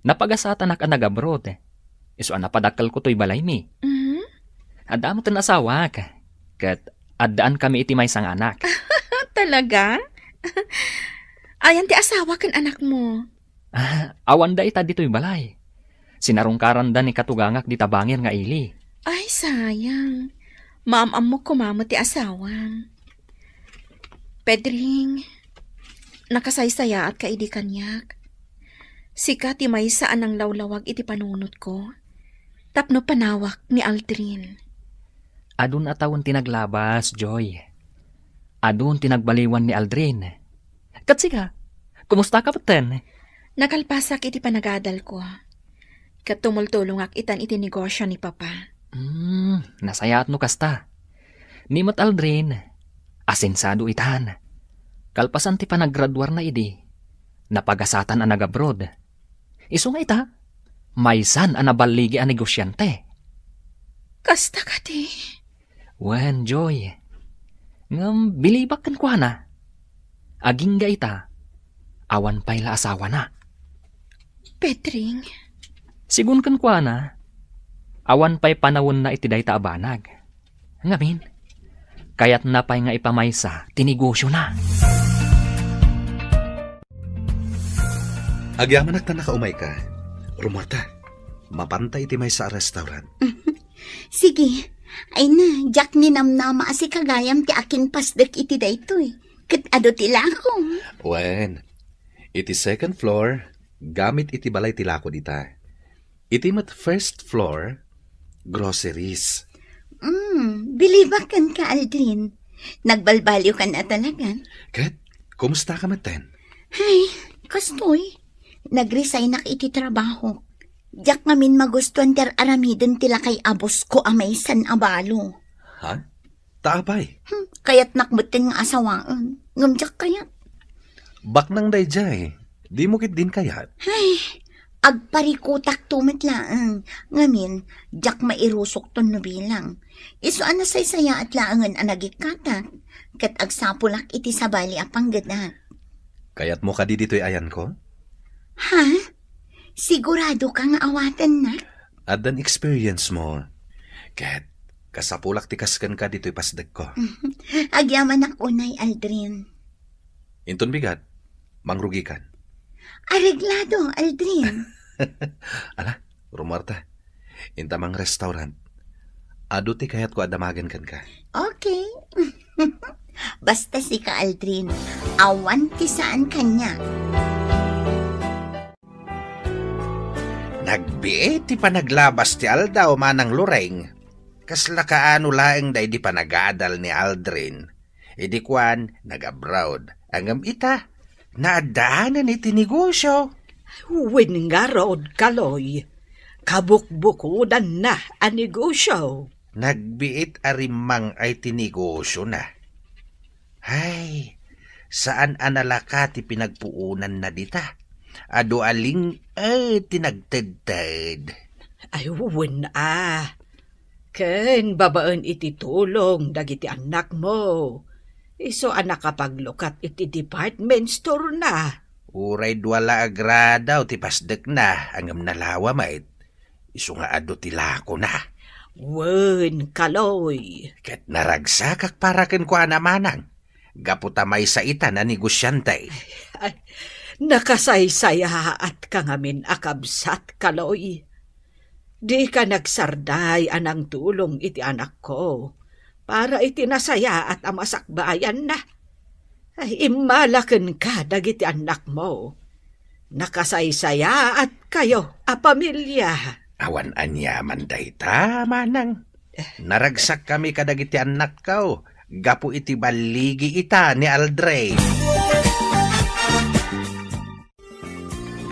napagasatanak a nagabrod. Isu a napadakkelko toy balaymi. Mhm. Adda metten asawak, ket addaan kami iti maysa nga anak. Talaga? Ayan ti asawa ken anakmo? Ah, awanda ita ditoy balay. Sinarungkaranda ni katugangak dita bangir nga ili. Ay, sayang. Maam-ammok koma met ti asawam. Pedring, nakasaysayaatka idi kaniak. Sika ti maysa a nanglawlawag iti panunotko tapno panawak ni Aldrin. Adun a tawen ti naglabas, Joy. Adun ti nagbaliwan ni Aldrin. Ket sika, kumustaka metten? Nakalpasak iti panagadalko. Ket tumultulongak itan iti negosio ni Papa. Hmm, nasayaat no kasta. Ni met Aldrin, asensado itan. Kalpasan ti panagraduarna idi, napagasatan a nag-abroad. Isu nga ita, maysan a naballigi a negosiante. Kasta kadi? Wen, Joy. Ngem bilibak kenkuana. Agingga ita, awan pay la asawana. Petring. Sigun kenkuana, awan pay panawenna iti dayta a banag. Ngamin, kayatna pay nga ipamaysa ti negosiona. Agyamanak ta nakaumayka. Rumuarta, mapanta iti maysa a restaurant. Sige. Ay na, diak ninamnama a sika gayam ti akinpasdek iti daytoy. Ket adu ti lakom. Wen, iti second floor, gamit iti balay ti lako dita. Iti met first floor, groceries. Mm, bilibak kenka, Aldrin. Nagbalbaliwkan a talaga. Ket, kumusta ka metten? Ay, kastoy. Nagresignak iti trabaho. Diak ngamin magustuan ti ar-aramiden ti lakay a boss ko a maysan a balo. Ha? Ta apay? Hmm, kayatnak metten nga asawaen. Ngem diak kayat. Baknang daydiay, dimo ketdin kayat? Ay, agparikutak to met laeng. Ngamin, diak mairusokton no bilang. Isu a nasaysayaat laengen a nagikkatak, ket agsapulak iti sabali a panggedak. Kayatmo kadi ditoy ayanko? Ha? Sigurado ka nga awatennak? Addan experience mo. Ket, kasapulak ti kas kenka ditoy pasdekko. Agyamanak unay, Aldrin. Inton bigat, mangrugikan. Areglado, Aldrin. Ala, rumuarta. Inta mangrestaurant. Adu ti kayatko a damagen kenka. Okay. Basta sika, Aldrin, awan ti saan kaniak. Nagbiit ti panaglabas ti aldaw, Manang Loreng. Kasla kaano laeng daydi panagadal ni Aldrin. Idi kuan, nag-abroad. Ngem ita, naaddaanan iti negosio. Wen ngarud, Kaloy, kabukbukodanna a negosio. Nagbiit a rimmang-ay ti negosiona. Ay, saan a nalaka ti pinagpuonanna dita. Adu a ling-, eh, ti nagtedted. Ay, wen a. Ken babaen iti tulong dagiti annakmo, isu a nakapaglukat iti department store-na. Uray dua la a gradaw ti pasdekna, ngem nalawa met. Isu nga adu ti lakona. Wen, Kaloy. Ket naragsakak para kenkuana, Manang. Gapu ta maysa ita a negosiante. Ay, nakasaysayaat ka ngamin a kabsat, Kaloy. Dika nagsarday a nangtulong iti anakko para iti nasayaat a masakbayanna. Ay, immalakenka dagiti annakmo. Nakasaysayaatkayo a pamilia. Awan aniaman dayta, Manang. Naragsakkami kadagiti annakko gapu iti balligi ita ni Aldrin.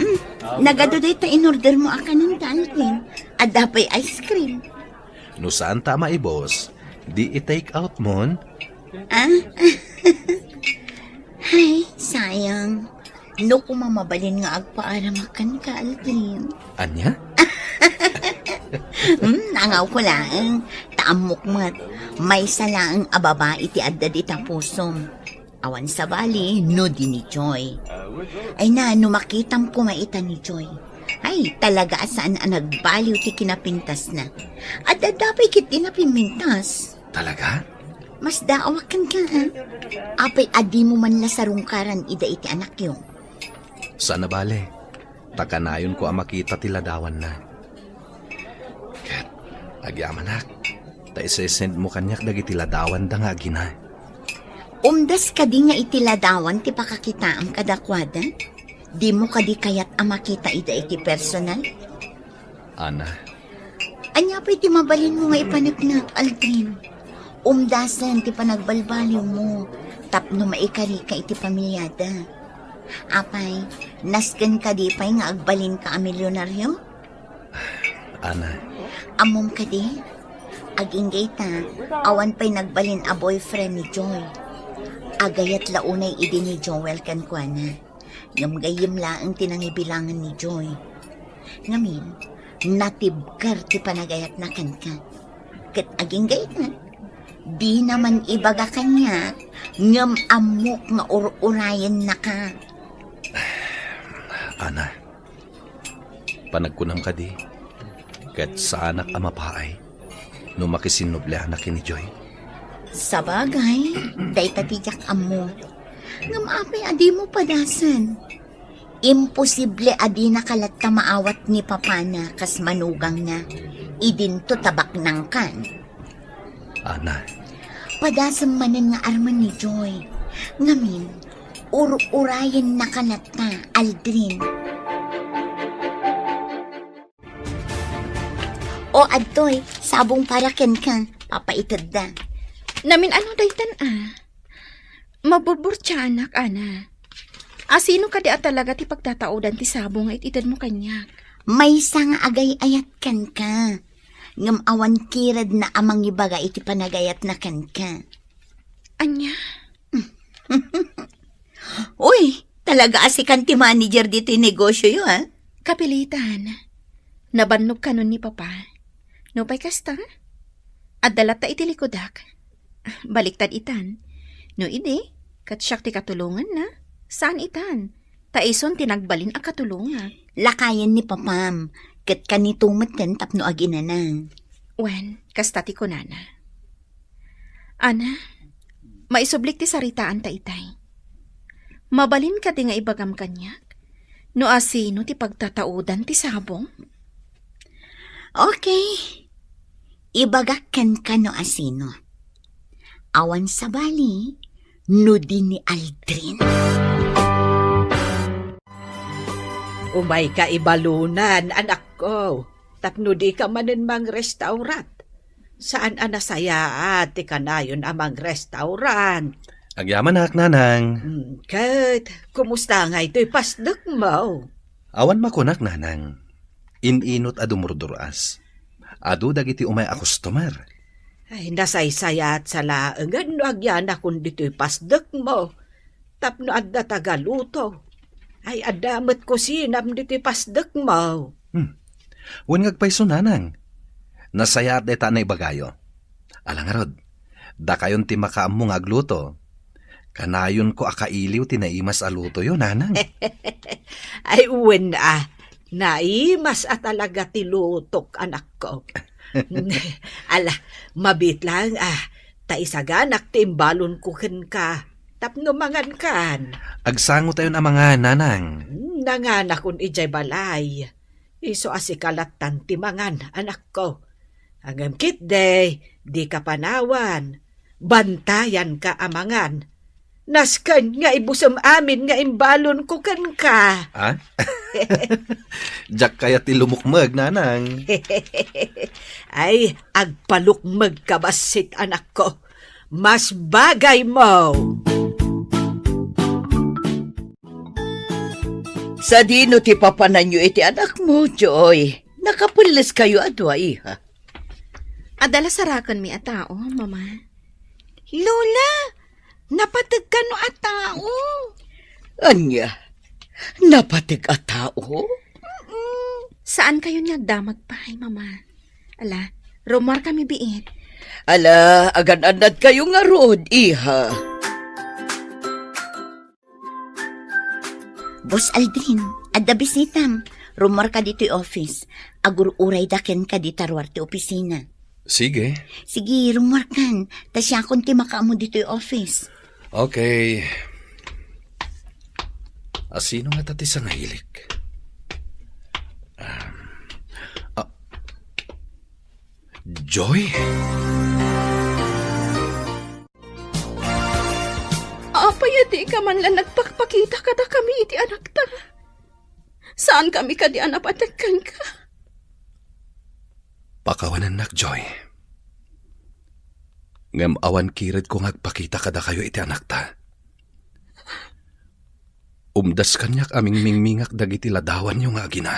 Mm, nagadu dayta in-order mo a kanen, Aldrin. Adda pay ice cream. No saan ta a maibus, di i-take out mon? Ah? Ay, sayang. No koma mabalin nga agpaaramakan ka, Aldrin. Ania? Hmm, nangaw ko laeng. Ta ammok met, maysa laeng a babai ti adda dita pusom. Awan sabali, no di ni Joy. Ay na, no makitam koma ita ni Joy. Ay, talaga a saan a nagbaliw ti kinapintasna. Adda pay ketdi a napimmintas. Talaga? Masdaawak kenka, ha? Apay a dimo man la sarungkaran ida iti anakyo? Saan a bale, ta kanayonko a makita ti ladawanna. Ket, agyamanak, ta isesendmo kaniak dagiti ladawanda nga agina. Umdas kadi nga iti ladawan ti pakakitaam kadakuada? Dimo kadi kayat a makita ida iti personal? Ana. Ania pay ti mabalinmo nga ipaneknek, Aldrin? Umdasen ti panagbalbaliwmo. tapno maikarika iti pamiliada. Apay, nasken kadi pay nga agbalinka a milionario? Ana. Ammom kadi? Agingga ita, awan pay nagbalin a boyfriend ni Joy. Agayat la unay idi ni Joel kenkuana. Ngem gayyem laeng ti nangibilangan ni Joy. Ngamin, natibker ti panagayatna kenka. Ket agingga ita, dina man ibaga kaniak, ngem ammok nga ur-urayennaka. Ana, panagkunam kadi, ket saanak a mapaay no makisinnubleanak ken ni Joy? Sabagay, dayta ti diak ammo. Ngem apay a dimo padasen? Imposible a dinaka latta maawat ni papana kas manugangna. Idinto ta baknangkan. Ana. Padasem manen nga armen ni Joy. Ngamin, ur-urayennaka latta, Aldrin. O, adtoy, sabong para kenka, papaitedda. Namin ano daytan a? Maburburtianak, Ana. Asino kadi a talaga ti pagtataudan ti sabong nga it-itedmo kaniak? Maysa nga agay-ayat kenka. Ngem awan kiredna a mangibaga iti panagayatna kenka. Ania? Uy, talaga a sikan ti manager ditoy negosioyo, ha? Kapilitan. Nabannog kanon ni Papa. Nupay kasta, adda latta iti likudak. Baliktad itan. No idi, ket siak ti katulonganna. Saan itan. Ta isun ti nagbalin a katulongak. Lakayen ni Papam, ket kanito metten tapno aginana. Wen, kasta ti kunana. Ana, maisublik ti saritaanta itay. Mabalin kadi nga ibagam kaniak no asino ti pagtataudan ti sabong? Okay. Ibagak kenka no asino. Awan sabali no di ni Aldrin. Umayka ibalunan, anakko, tapno dika manen mangrestaurant. Saan a nasayaat ti kanayon a mangrestaurant. Agyamanak, Nanang. Hmm, ket, kumusta ngay toy pasdekmo? Awan makunak, Nanang. In-inot a dumurdur-as. Adu dagiti umay a customer. Ay, nasaysayaat sa laengen no agyanakon ditoy pasdekmo. Tapno adda tagaluto. Ay, adda met kusinam ditoy pasdekmo. Hmm. Wen nga agpayso, Nanang. Nasayaat dayta a naibagayo. Ala ngarud, dakayon ti makaammo nga agluto. Kanayonko a kailiw ti naimas a lutoyo, Nanang. Ay, wen a, naimas a talaga ti lutok, anakko. Ala, mabiit laeng a, ta isaganak ti imbalonko kenka. Tapno mangankan. Agsangotayon a mangan, Nanang. Hmm, nanganakon idiay balay. Isu a sika lattan ti mangan, anakko. Ngem ketdi, dika panawan. Bantayanka a mangan. Nasken nga ibusem amin nga imbalonko kenka. Ha? Diak kayat ti lumukmeg, Nanang. Ay, agpalukmegka bassit, anakko. Mas bagaymo. Sadino ti papananyo iti anakmo, Joy? Nakapelleskayo a dua, iha. Adda la sarakenmi a tao, Mama. Lola, napateg kano a tao? Ania? Napateg a tao? Mm-mm. Saankayon nga agdamag pay, Mama. Ala, rummuarkami biit. Ala, agan-annadkayo ngarud, iha. Boss Aldrin, adda bisitam. Rummuarka ditoy office. Agur-urayda kenka dita ruar ti opisina. Sige. Sige, rummuarkan. Ta siakon ti makaammo ditoy office. Okay. Asino ngata ti sangailik? Um, ah, Joy? Apay a dika man la nagpakpakita kadakami iti anakta? Saankami kadi a napateg kenka? Pakawanennak, Joy. Ngem awan kiredko nga agpakita kadakayo iti anakta. Umdas kaniak a mingmingmingak dagiti ladawanyo nga agina.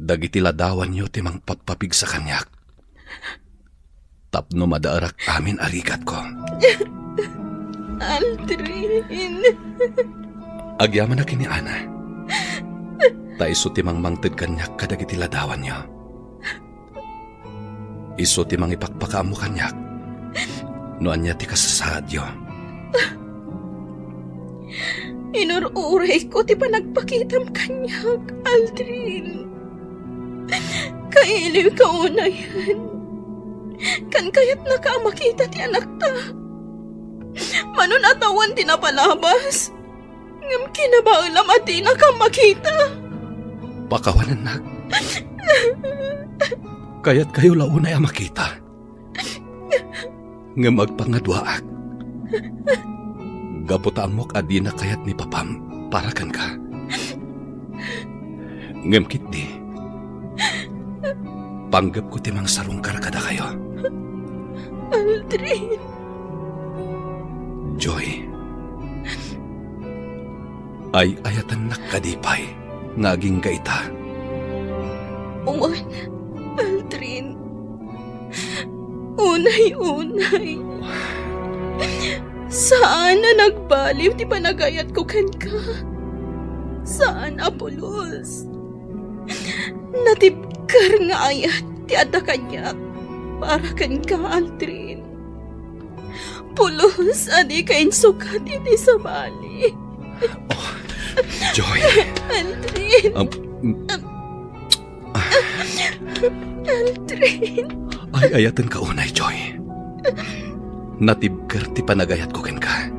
Dagiti ladawanyo ti mangpappapigsa kaniak tapno madaerak amin a rigatko. Aldrin. Agyamanak ken ni Ana. Ta isu ti mangmangted kaniak kadagiti ladawanyo. Isu ti mangipakpakaammo kaniak no ania ti kasasaadyo. Inur-urayko ti panagpakitam kaniak, Aldrin. Kailiwka unayen. Kan kayatnaka a makita ti anakta. Mano a tawen ti napalabas. Ngem kinabaelam a dinaka makita. Pakawanennak. Kayatkayo la unay a makita. Ngem agpangaduaak. Gapu ta ammok a dina kayat ni Papam para kenka. Ngem ketdi, panggepko ti mangsarungkar kadakayo. Aldrin. Joy, ay-ayatennak kadi pay nga agingga ita? Wen, Aldrin. Unay-unay. Saan a nagbaliw ti panagayatko kenka. Saan a pulos. Natibker nga ayat ti adda kaniak para kenka, Aldrin. Pulos a dika insukat iti sabali. Oh, Joy. Aldrin. Um, Aldrin. Ay-ayatenka unay, Joy. Natibker ti panagayatko kenka.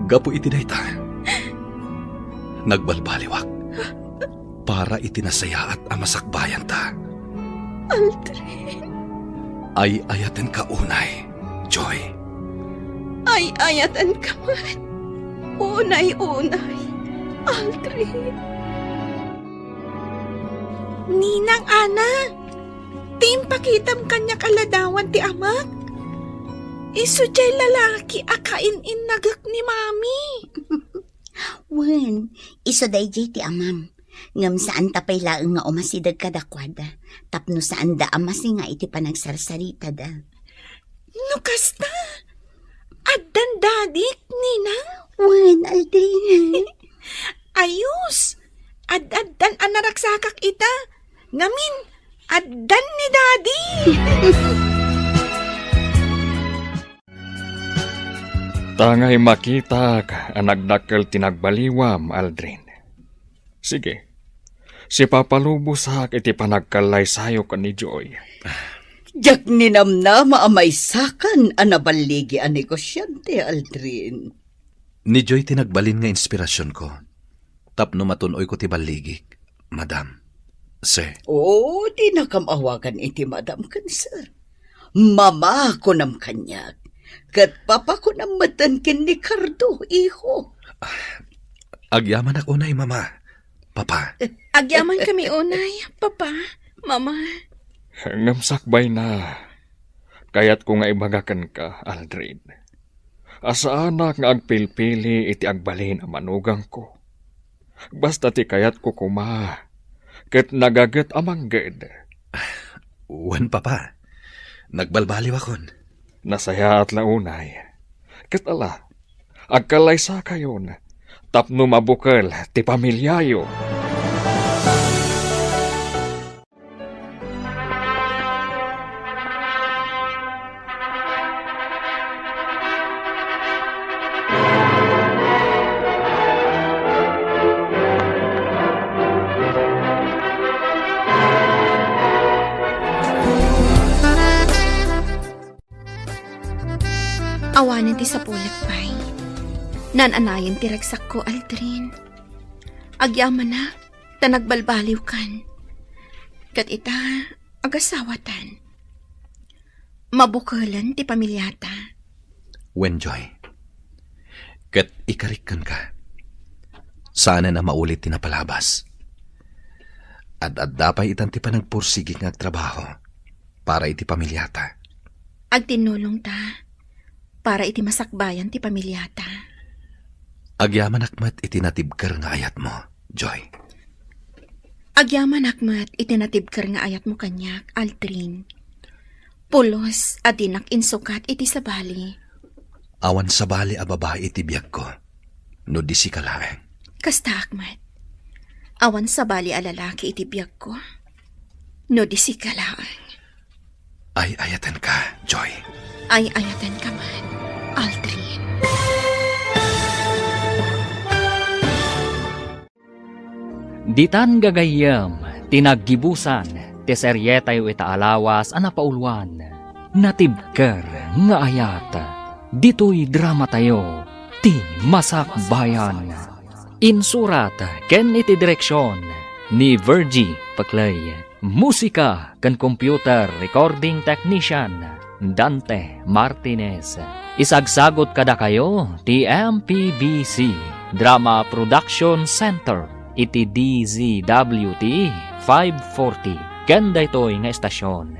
Gapu iti dayta, nagbalbaliwak para iti nasayaat a masakbayanta. Aldrin. Ay-ayatenka unay, Joy. Ay-ayatenka met. Unay-unay, Aldrin. Ninang Ana, ti impakitam kaniak a ladawan ti amak? Isu diay lalaki a kain-innagek ni Mami. Wen, isu daydiay ti amam. Ngem saanta pay laeng nga umasideg kadakuada, tapno saanda a masinga iti panagsarsaritada. No kasta, addan dadik, Nina? Wen, Aldrin. Ayos! Ad-addan a naragsakak ita. Ngamin, addan ni Daddy! Tangay makitak a nagdakkel ti nagbaliwam, Aldrin. Sige, sipapalubosak iti panagkallaysayok ken ni Joy. Diak ninamnama a maysakan a naballigi a negosiante, Aldrin. Ni Joy ti nagbalin nga inspirasionko tapno matun-oyko ti balligik, Madam. Sir. Oo, dinakam awagan iti Madam ken Sir. Mama kunam kaniak, ket papa kunam metten ken ni Cardo, iho. Agyamanak unay, Mama, Papa. Agyamankami unay, Papa, Mama. Ngem sakbayna, kayatko nga ibaga kenka, Aldrin, a saanak nga agpilpili iti agbalin a manugangko. Basta ti kayatko koma, ket nagaget a mangged. Wen, Papa. Nagbalbaliwakon. Nasayaat la unay. Ket ala, agkallaysakayon tapno mabukel ti pamiliayo. Awanen ti sapulek pay. Naan-anayen ti ragsakko, Aldrin. Agyamanak ta nagbalbaliwkan. Ket ita, agasawatan. Mabukelen ti pamiliata. Wen, Joy. Ket ikarik kenka. Saanen a maulit ti napalabas. Ad-adda pay itan ti panagpursigi nga agtrabaho para iti pamiliata. Agtinnulongta para iti masakbayan ti pamiliata. Agyamanak met iti natibker nga ayatmo, Joy. Agyamanak met iti natibker nga ayatmo kaniak, Aldrin. Pulos a dinak insukat iti sabali. Awan sabali a babai iti biagko, no di sika laeng. Kastaak met. Awan sabali a lalaki iti biagko, no di sika laeng. Ay-ayatenka, Joy. Ay-ayatenka met, Aldrin. Ditan gagayyem ti naggibusan ti serietayo ita a lawas a napauluan, Natibker nga Ayat. Ditoy dramatayo, ti Masakbayan. Insurat ken iti direksion ni Virgie Pecley. Musika ken computer recording technician, Dante Martinez. Isagsagut kadakayo ti M P B C Drama Production Center iti D Z W T five forty ken daytoy nga estasion.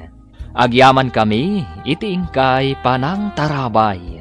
Agyamankami iti inkay panangtarabay.